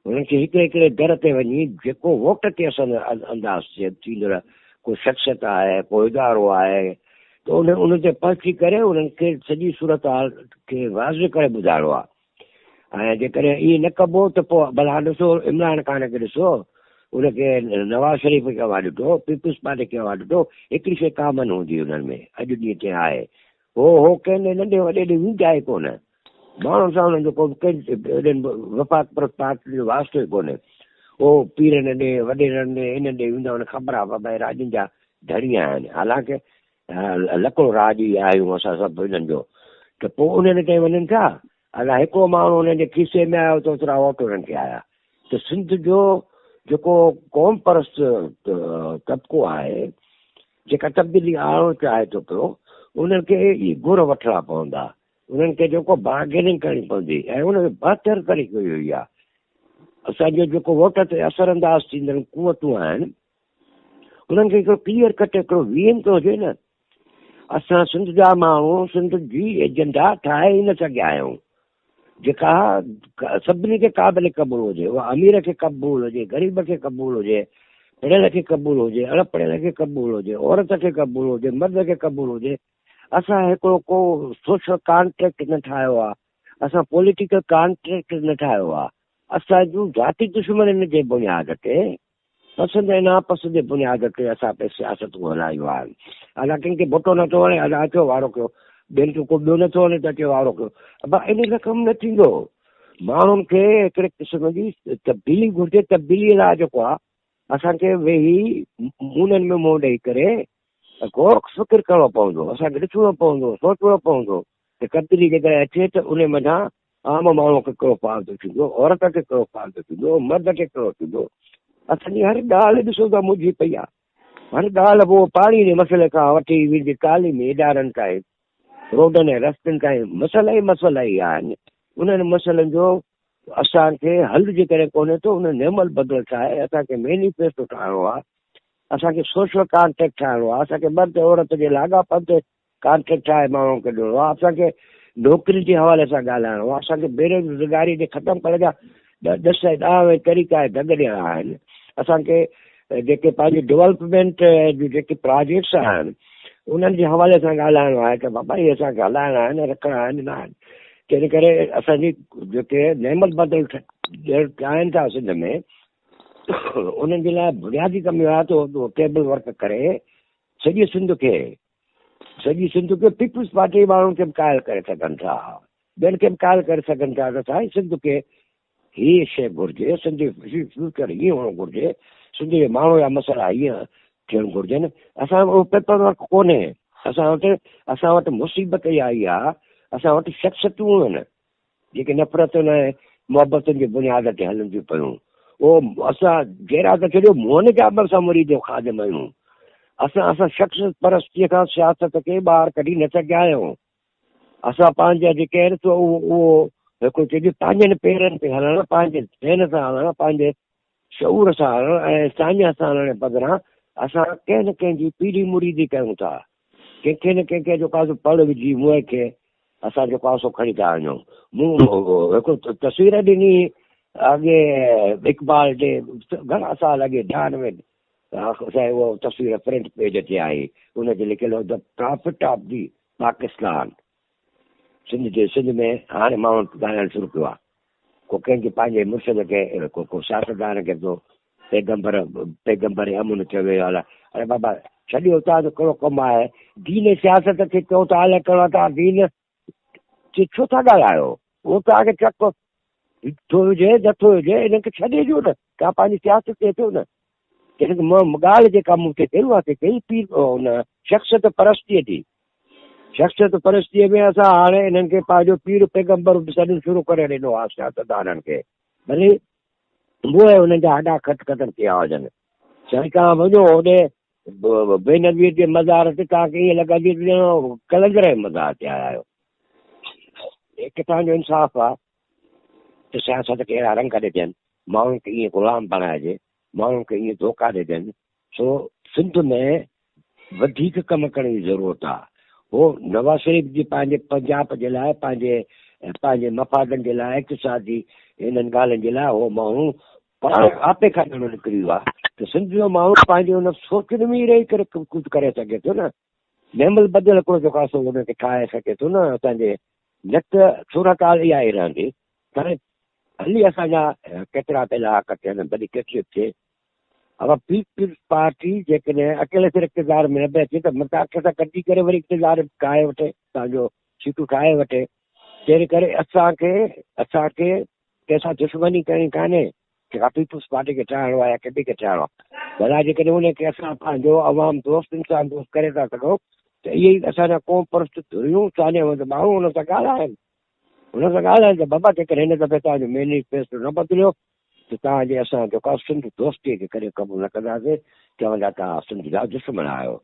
انهن کي هڪڙي هڪڙي در تي وڃي جيڪو ووٽ تي اثر انداز ٿيندڙ ڪو شخصيت آهي، ڪو ادارو آهي ته ان تي پهچي ڪري انهن کي سڄي صورتحال کي واضح ڪري ٻڌائڻو آهي. ۽ جيڪڏهن ائين نه ڪبو ته پوء ڀلا ڏسو عمران خان کي ڏسو، ان کي نواز شريف کي اوهان ڏٺو، پيپلز پارٽي کي اوهان ڏٺو، هڪڙي شيء ڪامن هوندي انهن ۾ اڄ ڏينهن تائين آهي. هو هو ڪنهن ڏي ننڍي وڏي ڏي ويندا ئي ڪونه. ماڻهن سان انهن جو ڪو به ڪنهن وفاق پرست پارٽي جو واسطو ئي ڪونهي. هو پيرن ڏي، وڏيرن ڏي، انهن ڏي ويندا انهن کي خبر آهي بابا هي راڄن جا ڌڻي آهن. حالانڪه لڪڙو راڄ ئي آهيون اسان سڀ انهن جو ته پوء انهن تائين وڃن ٿا. الا هڪڙو ماڻهو انهن جي کيسي ۾ آيو ته اوترا ووٽ انهن کي آيا ته سنڌ جو جيڪو قوم پرست طبقو آهي جيڪا تبديلي آڻڻ چاهي ٿو پيو انهن کي اهي گر وٺڻا پوندا انهن کي جيڪو بارگيننگ ڪرڻي پوندي ۽ ان جو بهتر طريقو اهو ئي آهي اسان جو جيڪو ووٽ تي اثر انداز ٿيندڙ قوتون آهن انهن کي هڪڙو ڪليئر ڪٽ هڪڙو ويهن ته هجي نه. اسان سنڌ جا ماڻهو سنڌ جي ايجنڊا ٺاهي ئي نه سگهيا آهيون جيڪا سڀني کي قابل قبول هجي، اها امير کي قبول هجي، غريب کي قبول هجي، پڙهيل کي قبول هجي، اڻ پڙهيل کي قبول هجي، عورت کي قبول هجي، مرد کي قبول هجي. اسان هڪڙو ڪو سوشل ڪانٽريڪٽ نه ٺاهيو آهي، اسان پوليٽيڪل ڪانٽريڪٽ نه ٺاهيو آهي. اسان جون ذاتي دشمنين جي بنياد تي پسند ۽ ناپسند جي بنياد تي اسان پئي سياستون هلايون آهن. ادا ڪنهن کي ڀٽو نٿو وڻي ادا اچو وارو ڪيو، ٻين کي ڪو ٻيو نٿو وڻي ته اچي وارو ڪيو. ابا ان سان ڪم نه ٿيندو. ماڻهن کي هڪڙي قسم جي تبديلي گهرجي، تبديلي لاء جيڪو آهي اسان کي ويهي مونن ۾ منهن ڏئي ڪري غور فڪر ڪرڻو پوندو، اسان کي ڏسڻو پوندو، سوچڻو پوندو ته تبديلي جيڪڏهن اچي ته ان منجهان عام ماڻهوء کي ڪهڙو فائدو ٿيندو، عورت کي ڪهڙو فائدو ٿيندو، مرد کي ڪهڙو ٿيندو. اسان جي هر ڳالهه ڏسو ته منجهي پئي آهي. هر ڳالهه پوء پاڻي جي مسئلي کان وٺي ويندي تعليمي ادارن تائين، روڊن ۽ رستن تائين مسئلا ئي مسئلا ئي آهن. انهن مسئلن جو اسان کي حل جيڪڏهن ڪونهي ته ان نعم البدل ٺاهي اسان کي مينيفيسٽو ٺاهڻو آهي، اسان کي سوشل ڪانٽريڪٽ ٺاهڻو آهي، اسان کي مرد عورت جي لاڳاپن تي ڪانٽريڪٽ ٺاهي ماڻهن کي ڏيڻو آهي، اسان کي نوڪرين جي حوالي سان ڳالهائڻو آهي، اسان کي بيروزگاري جي ختم ڪرڻ جا ڏس ۽ ڏانء ۽ طريقا ۽ ڍنگ ڏيڻا آهن، اسان کي جيڪي پنهنجي ڊولپمينٽ جون جيڪي پراجيڪٽس آهن انهن جي حوالي سان ڳالهائڻو آهي ته بابا اهي اسان کي هلائڻا آهن رکڻا آهن نه آهن. تنهن ڪري اسان جي جيڪي نعمت بدل ڏيڻ چاهين ٿا سنڌ ۾ انهن جي لاء بنيادي ڪم اهو آهي ته ٽيبل ورڪ ڪري سڄي سنڌ کي سڄي سنڌ کي پيپلز پارٽي جي ماڻهن کي به قائل ڪري سگهن ٿا، ٻين کي به قائل ڪري سگهن ٿا ته سائين سنڌ کي هيء شيء گهرجي، سنڌ جو فيوچر هيئن هئڻ گهرجي، سنڌ جي ماڻهن جا مسئلا هيئن ٿيڻ گهرجن. اسان وٽ اهو پيپر ورڪ ڪونهي، اسان وٽ مصيبت اها ئي آهي، اسان وٽ شخصيتون آهن. جيڪي نفرتن ۽ محبتن جي بنياد تي هلن ٿيون پيون. اهو اسان جهڙا ته ڇڏيو منهن جا به اسان مريد ۽ خادم آهيون. اسان اسان شخص پرستيء کان سياست کي ٻاهر ڪڍي نه سگهيا آهيون. اسان پنهنجا جيڪي آهن سو اهو اهو هڪ چئجي پنهنجن پيرن تي هلڻ، پنهنجي ذهن سان هلڻ، پنهنجي شعور سان هلڻ ۽ ساڃاهه سان هلڻ بدران اسان ڪنهن نه ڪنهن جي پيري مريدي ڪيون ٿا. ڪنهن کي نه ڪنهن کي جيڪو آهي سو پڙ وجهي منهن کي اسان جيڪو آهي سو کڻي ٿا وڃون. مون هڪ تصوير ڏني اڳي اقبال ڏي گهڻا سال اڳي ڌيان ۾ سائين اها تصوير فرنٽ پيج تي آئي ان تي لکيل هو the prophet of the Pakistan. Sindh جي سنڌ ۾ هاڻي ماڻهن ڳالهائڻ شروع ڪيو آهي. ڪو ڪنهن کي پنهنجي مرشد کي ڪو ڪو سياستدان کي ٿو پيغمبر پيغمبر امن چوي الا اري بابا ڇڏيو، توهان جو ڪهڙو ڪم آهي دين سياست کي؟ چئو ٿا الڳ ڪرڻو، توهان دين ڇو ٿا ڳالهايو؟ اهو توهان کي چڪ ٿو هجي نٿو هجي، انهن کي ڇڏي ڏيو نه، توهان پنهنجي سياست تي اچو نه. ڳالهه جيڪا مون کي ڪئي اها ڪئي پير ان شخصيت پرستيءَ جي. شخصيت پرستيءَ ۾ اسان هاڻي انهن کي پنهنجو پير پيغمبر به سڏڻ شروع ڪري ڏنو آهي سياستدانن کي، ڀلي اهي هنن جا هڏا کٽ ختم ٿي ويا هجن. سائين توهان وڃو هوڏي بينظير جي مزار تي، توهان کي ائين لڳندي ته ڄڻ قلندر جي مزار تي آيا آهيو. هي ڪٿان جو انصاف آهي ته سياست کي اهڙا رنگ ڏجن، ماڻهن کي ائين غلام بڻائجي، ماڻهن کي ائين ڌوڪا ڏجن. سو سنڌ ۾ وڌيڪ ڪم ڪرڻ جي ضرورت آهي. هو نواز شريف جي پنهنجي پنجاب جي لاءِ، پنهنجي مفادن جي لاءِ، اقتصادي انهن ڳالهين جي لاءِ هو ماڻهو پاڻ آپي کان ڄڻو نڪري ويو آهي ته سنڌ جو ماڻهو پنهنجي هن سوچن ۾ ئي رهي ڪري ڪجهه ڪري سگهي ٿو نه، نعم البدل هڪڙو جيڪو آهي سو هن کي ٺاهي سگهي ٿو نه اسان جي، نه ته صورت حال اها ئي رهندي. هاڻي هلي اسان جا ڪيترا به علائقا ٿين، ڀلي ڪيتري به ٿئي، اها پيپلز پارٽي جيڪڏهن اڪيلي سر اقتدار ۾ نه به اچي ته متان ڪنهن سان گڏجي ڪري وري اقتدار ٺاهي وٺي، پنهنجو سيٽون ٺاهي وٺي. تنهن ڪري اسان کي ڪنهن سان دشمني ڪرڻي ڪانهي، جيڪا پيپلز پارٽي کي ٺاهڻو آهي يا ڪنهن کي ٺاهڻو آهي. ڀلا جيڪڏهن ان کي اسان پنهنجو عوام دوست، انسان دوست ڪري ٿا سگهون ته اهي ئي اسان جا قوم پرست ڌريون، ساڃاهه وند ماڻهو هن سان ڳالهائن، هن سان ڳالهائن ته بابا جيڪڏهن هن دفعي توهان جو مينيفيسٽو نه بدليو ته توهان جي اسان جيڪو آهي سنڌ دوستيءَ کي ڪڏهن قبول نه ڪنداسين، چوندا توهان سنڌ جا دشمن آهيو.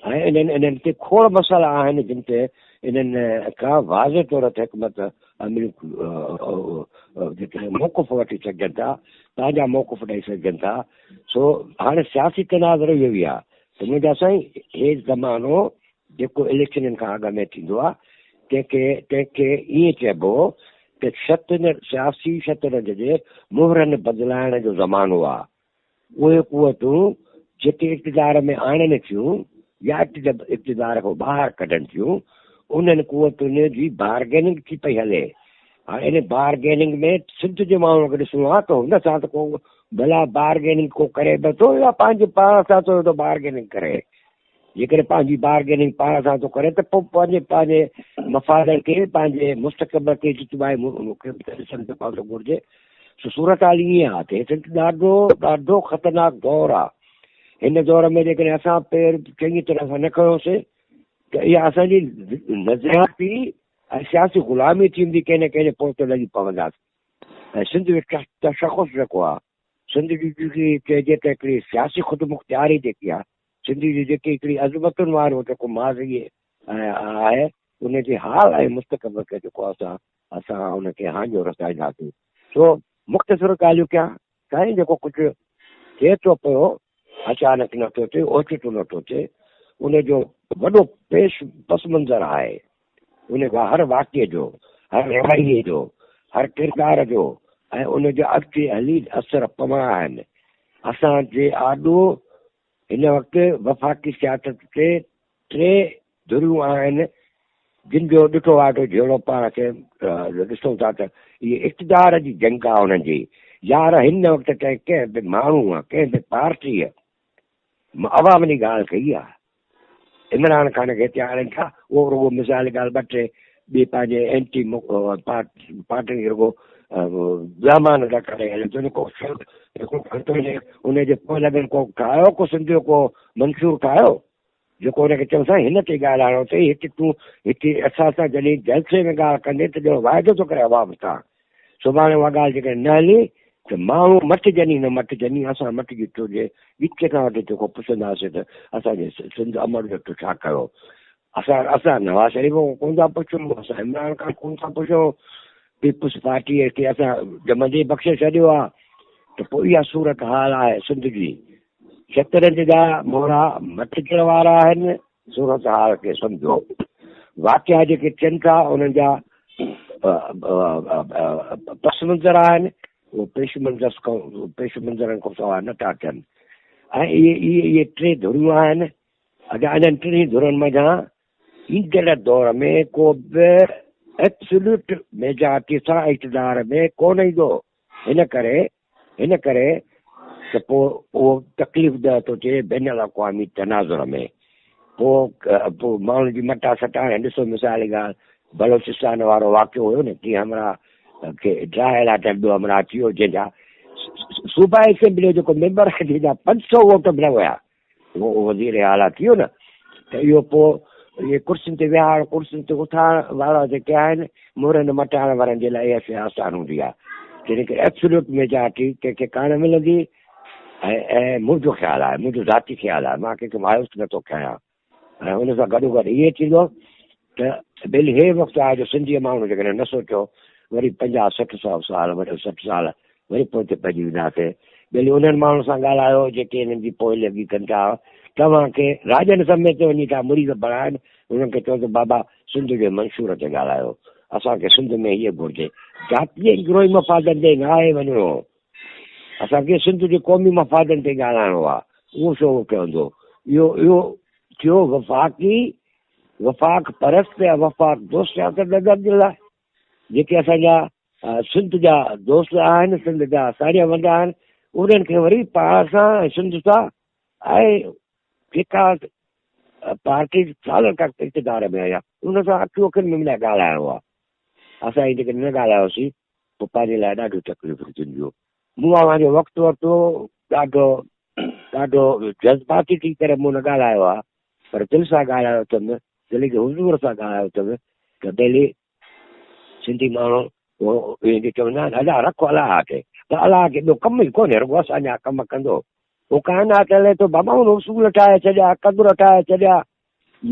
۽ انهن تي کوڙ مسئلا آهن جن تي انهن کان واضح طور تي حڪمت عمليون جيڪي موقف وٺي سگهجن ٿا، پنهنجا موقف ڏيئي سگهجن ٿا. سو هاڻي سياسي تناظر اهو ئي آهي ته منهنجا سائين هي زمانو جيڪو اليڪشنن کان اڳ ۾ ٿيندو آهي تنهن کي ائين چئبو ته سياسي شطرنج جي مهرن بدلائڻ جو زمانو آهي. اهي قوتون جيڪي اقتدار ۾ آڻن ٿيون يا اقتدار کان ٻاهر ڪڍن ٿيون، انهن قوتن جي بارگيننگ ٿي پئي هلي. هاڻي ان بارگيننگ ۾ سنڌ جي ماڻهوءَ کي ڏسڻو آهي ته هن سان ته ڪو ڀلا بارگيننگ ڪو ڪري به ٿو يا پنهنجي پاڻ سان ٿو بارگيننگ ڪري. جيڪڏهن پنهنجي بارگيننگ پاڻ سان ٿو ڪري ته پوءِ پنهنجي مفادن کي، پنهنجي مستقبل کي جتوائي ڏسڻ ٿو گهرجي. سو صورت حال ائين آهي ته هتي ڏاڍو خطرناڪ دور آهي. هن دور ۾ جيڪڏهن اسان پير چڱي طرح سان نه کنيوسين ته اها اسان جي نظرياتي ۽ سياسي غلامي ٿيندي، ڪنهن نه ڪنهن جي پوئتي لڳي پونداسين. ۽ سنڌ جو تشخص جيڪو آهي، سنڌ جي جيڪي چئجي ته هڪڙي سياسي خودمختياري جيڪي آهي، سنڌ جي جيڪي هڪڙي عظمتن وارو جيڪو ماضي آهي، ان جي حال ۽ مستقبل کي جيڪو اسان ان کي هاڃو رسائينداسين. سو مختصر ڳالهيون ڪيان سائين، جيڪو ڪجهه ٿئي ٿو پيو اچانڪ نٿو ٿئي، اوچتو نٿو ٿئي، ان جو وڏو پيش پس منظر آهي. ان کان هر واقعي جو، هر رويي جو، هر ڪردار جو ۽ ان جا اڳتي هلي اثر پوڻا آهن. اسان جي آڏو هن وقت وفاقي سياست تي ٽي ڌريون آهن جن جو ڏٺو واٺو جهيڙو پاڻ کي ڏسون ٿا ته اهي اقتدار جي جنگ آهي هنن جي. يار هن وقت ڪنهن به ماڻهوءَ، ڪنهن به پارٽيءَ عوام جي ڳالهه ڪئي آهي؟ عمران خان کي هتي آڻن ٿا، اهو رڳو مثال ڳالهه ٻه ٽي ٻي پنهنجي اينٽي پارٽي کي رڳو ڊراما نٿا ڪري هلي ٿو. ڪو ان جي پوءِ لڳن ڪو ٺاهيو، ڪو سنڌ جو ڪو منشور ٺاهيو جيڪو هن کي چئون سائين هن تي ڳالهائڻو اٿئي، هتي تون هتي اسان سان جڏهن جلسي ۾ ڳالهه ڪندي ته ڄڻ واعدو ٿو ڪري عوام سان. سڀاڻي اها ڳالهه جيڪڏهن نه هلي ته ماڻهو مٽجن ئي نه مٽجن ئي، اسان مٽجي ٿو جي ڳچ کان وٺي جيڪو پڇنداسين ته اسان جي سنڌ امڙ جو تو ڇا ڪيو؟ اسان نواز شريف کان ڪونه ٿا پڇون، اسان عمران خان ڪونه ٿا پڇون، پيپلز پارٽيءَ کي اسان ڄمندي بخشي ڇڏيو آهي. ته پوءِ اها صورت حال آهي سنڌ جي. شطرنج جا مهرا مٽجڻ وارا آهن. صورت حال کي سمجهو، واقعا جيڪي ٿين ٿا انهن جا پس منظر آهن، اهو پيش منظرن کان سواءِ نٿا ٿين. ۽ اهي ٽي ڌريون آهن. اگر انهن ٽنهي ڌرين منجهان ايندڙ دور ۾ ڪو به ايبسوليوٽ ميجارٽي سان اقتدار ۾ ڪونه ايندو. هن ڪري ته پوء اهو تڪليف ده ٿو ٿئي بين الاقوامي تناظر ۾. پوء پوء ماڻهن جي مٽا سٽا هاڻي ڏسو مثال جي ڳالهه بلوچستان وارو واقعو هيو نه ڪي همراهه کي ڊاهي لاء ته ٻيو همراهه اچي ويو جنهن جا صوبائي اسيمبلي جو جيڪو ميمبر آهي جنهن جا 500 ووٽ به نه هيا اهو وزير اعليٰ ٿي ويو نه ته اهو پوء اهي ڪرسين تي ويهارڻ ڪرسين تي اٿارڻ وارا جيڪي آهن مهرن مٽائڻ وارن جي لاء اها شيء آسان هوندي آهي جنهن ڪري ايبسوليوٽ ميجارٽي ڪنهن کي ڪانه ملندي ۽ ۽ منهنجو خيال آهي منهنجو ذاتي خيال آهي مان ڪنهن کي مايوس نٿو ڪيان ۽ ان سان گڏو گڏ ائين ٿيندو ته ٻيلي هي وقت آهي جو سنڌي ماڻهو جيڪڏهن نه سوچيو وري 50 60 سو سال وري 60 سال وري پوئتي پئجي وينداسين. ٻيلي انهن ماڻهن سان ڳالهايو جيڪي هنن جي پوئلڳي ڪن ٿا. توهان کي راڄن سميت وڃي ٿا مريد بڻائن. انهن کي چئو ته بابا سنڌ جي منشور تي ڳالهايو. اسان کي سنڌ ۾ هيء گهرجي. ذاتي ۽ گروهي مفادن تي ناهي وڃڻو. اسان کي سنڌ جي قومي مفادن تي ڳالهائڻو آهي. اهو ڇو ڪيوندو؟ اهو اهو ٿيو وفاقي وفاق پرست يا وفاق دوست سياستدانن جي لاء جيڪي اسان جا سنڌ جا دوست آهن، سنڌ جا ساڙيا وندا آهن، انهن کي وري پاڻ سان ۽ سنڌ سان ۽ جيڪا پارٽي سالن کان اقتدار ۾ آئي آهي، ان سان اکيون اکين ۾ ملائي ڳالهائڻو آهي. اسان هي جيڪڏهن نه ڳالهايوسين پوء پنهنجي لاء ڏاڍيون تڪليفون ٿينديون. مون اوهان جو وقت ورتو، ڏاڍو ڏاڍو جذباتي ٿي ڪري مون نه ڳالهايو آهي، پر دل سان ڳالهايو اٿم، دل جي حضور سان ڳالهايو اٿم ته ٻيلي سنڌي ماڻهو اهي جي چوندا آهن ادا رک الله کي ته الله کي ٻيو ڪم ئي ڪونهي رڳو اسان جا ڪم ڪندو هو ڪائنات هلي ٿو بابا هن اصول ٺاهي ڇڏيا قدر ٺاهي ڇڏيا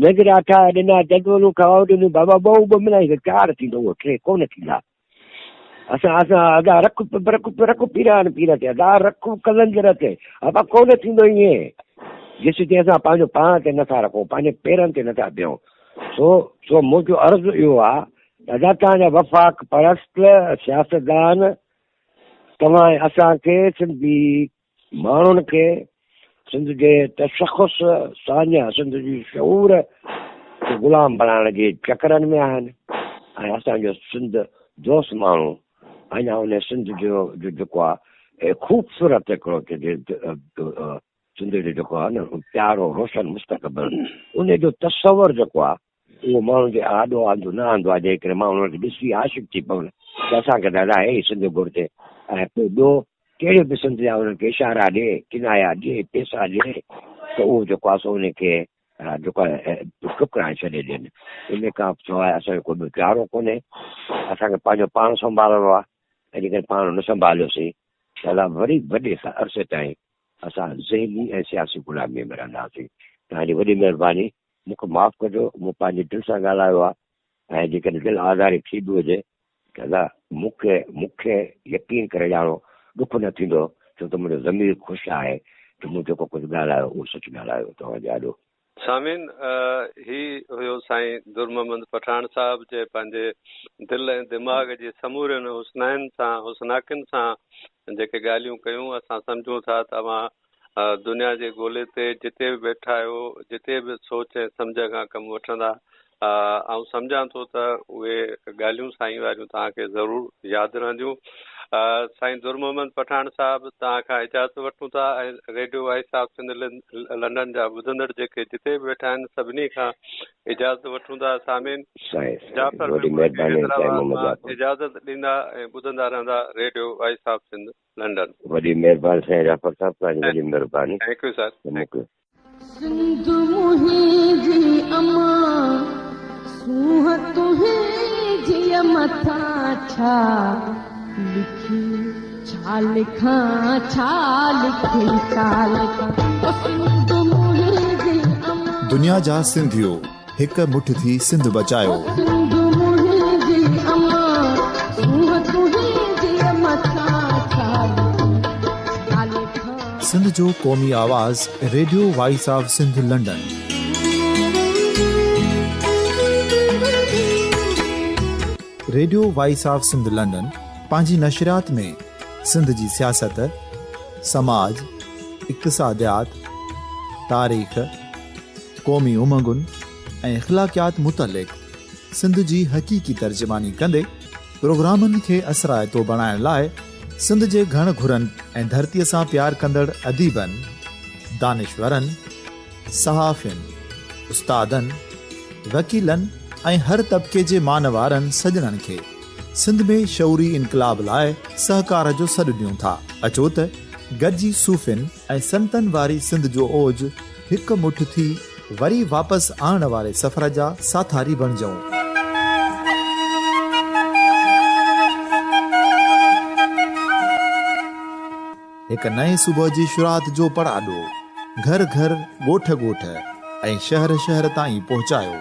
نظريا ٺاهي ڏنا جدولون ٺاهي ڏنيون بابا ٻه ٻه ملائي ته چار ٿيندو اهو ٽي ڪونه ٿيندا اسان اسان ادا رک رک رک پيران پير تي ادا رک قلندر تي ابا ڪونه ٿيندو ائين جيسين تائين اسان پنهنجو پاڻ تي نٿا رکون پنهنجي پيرن تي نٿا بيهون سو سو منهنجو عرض اهو آ ته ادا توهان جا وفاق پرست سياستدان توهان ۽ اسان کي سنڌي ماڻهن کي سنڌ جي تشخص ساڃاهه سنڌ جي شعور کي غلام بڻائڻ جي چڪرن ۾ آهن ۽ اسان جو سنڌ دوست ماڻهو اڃا ان سنڌ جو جيڪو آ خوبصورت هڪڙو سنڌ جو جيڪو آهي نه پيارو روشن مستقبل ان جو تصور جيڪو آهي اهو ماڻهن جي آڏو آندو نه آندو آهي جنهن ڪري ماڻهو ان کي ڏسي عاشق ٿي پون ته اسان کي دادا هي سنڌ گهرجي ۽ پوء ٻيو ڪهڙي به سنڌ جا انهن کي اشارا ڏي ڪنايا ڏي پيسا ڏي ته اهو جيڪو آهي سو ان کي جيڪو آهي ٺڪرائي ڇڏي ڏين ان کان سواء اسان جو ڪو ٻيو چارو ڪونهي اسان کي پنهنجو پاڻ سنڀالڻو آهي ۽ جيڪڏهن پاڻ نه سنڀاليوسين ته الله وري وڏي عرصي تائين اسان ذهني ۽ سياسي غلاميء ۾ رهنداسين. توهان جي وڏي مهرباني. مون کي معاف ڪجو، مون پنهنجي دل سان ڳالهايو آهي ۽ جيڪڏهن دل آزاري ٿي به هجي ته ادا مون کي مون کي يقين ڪري ڄاڻو ڏک نه ٿيندو ڇو ته منهنجو ضمير خوش آهي ته مون جيڪو ڪجهه ڳالهايو اهو سچ ڳالهايو توهان جي آڏو. سامعين هي هيو سائين در محمد پٺاڻ صاحب جي پنهنجي دل ۽ دماغ جي سمورين حسنائن سان حسناڪين سان جيڪي ڳالهيون ڪيون اسان سمجهون ٿا ته اوهان دنيا جي گولي تي جتي به ويٺا آهيو جتي به سوچ ۽ سمجهه کان ڪم وٺندا آئون سمجهان ٿو ته اهي ڳالهيون سائين واريون توهان کي ضرور ياد رهنديون. سائين در محمد پٺاڻ صاحب توهان کان اجازت وٺون ٿا ۽ radio voice of Sindh London جا ٻڌندڙ جيڪي جتي به ويٺا آهن سڀني کان اجازت وٺون ٿا. سامعين سائين جعفر وڏي ميمڻ کي مهرباني سائين حيدرآباد محمد مان جعفر. اجازت ڏيندا ۽ ٻڌندا رهندا radio voice of Sindh London. وڏي مهرباني سائين جعفر صاحب توهان جي وڏي مهرباني thank you sir. ته مون کي سنڌ منهنجي امان سونهن تنهنجي مٿان ڇا لکي ڇا لکان ڇا لکي ڇا لکان او سنڌ منهنجي امان. دنيا جا سنڌيو هڪ مٺ ٿي سنڌ بچايو. او سنڌ منهنجي امان سونهن تنهنجي مٿان ڇا لکي ڇا لکان. سنڌ جو قومي آواز radio voice of Sindh London. Radio voice of Sindh London پنهنجي نشريات ۾ سنڌ جي سياست، سماج، اقتصاديات، تاريخ، قومي امنگن ۽ اخلاقيات متعلق سنڌ جي حقيقي ترجماني ڪندي پروگرامن کي اثرائتو بڻائڻ لاء سنڌ جي گهڻ گهرن ۽ ڌرتيء سان پيار ڪندڙ اديبن، دانشورن، صحافين، استادن، وڪيلن ۽ هر طبقي جي مان وارن سڄڻن کي سنڌ ۾ شعوري انقلاب لاء سهڪار جو سڏ ڏيون ٿا. اچو ته گڏجي صوفين ۽ سنتن واري سنڌ جو اوج هڪ مٺ ٿي وري واپس آڻڻ واري سفر جا ساٿاري بڻجون. هڪ نئين صبح جي شروعات جو پڙاڏو گهر گهر، ڳوٺ ڳوٺ ۽ شهر شهر تائين پهچايو.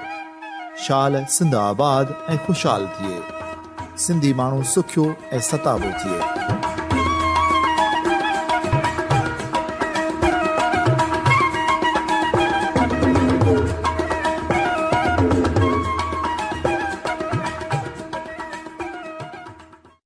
شال سنڌ آباد ۽ خوشحال ٿئي. سنڌي ماڻهو سکيو ۽ ستابو ٿئي.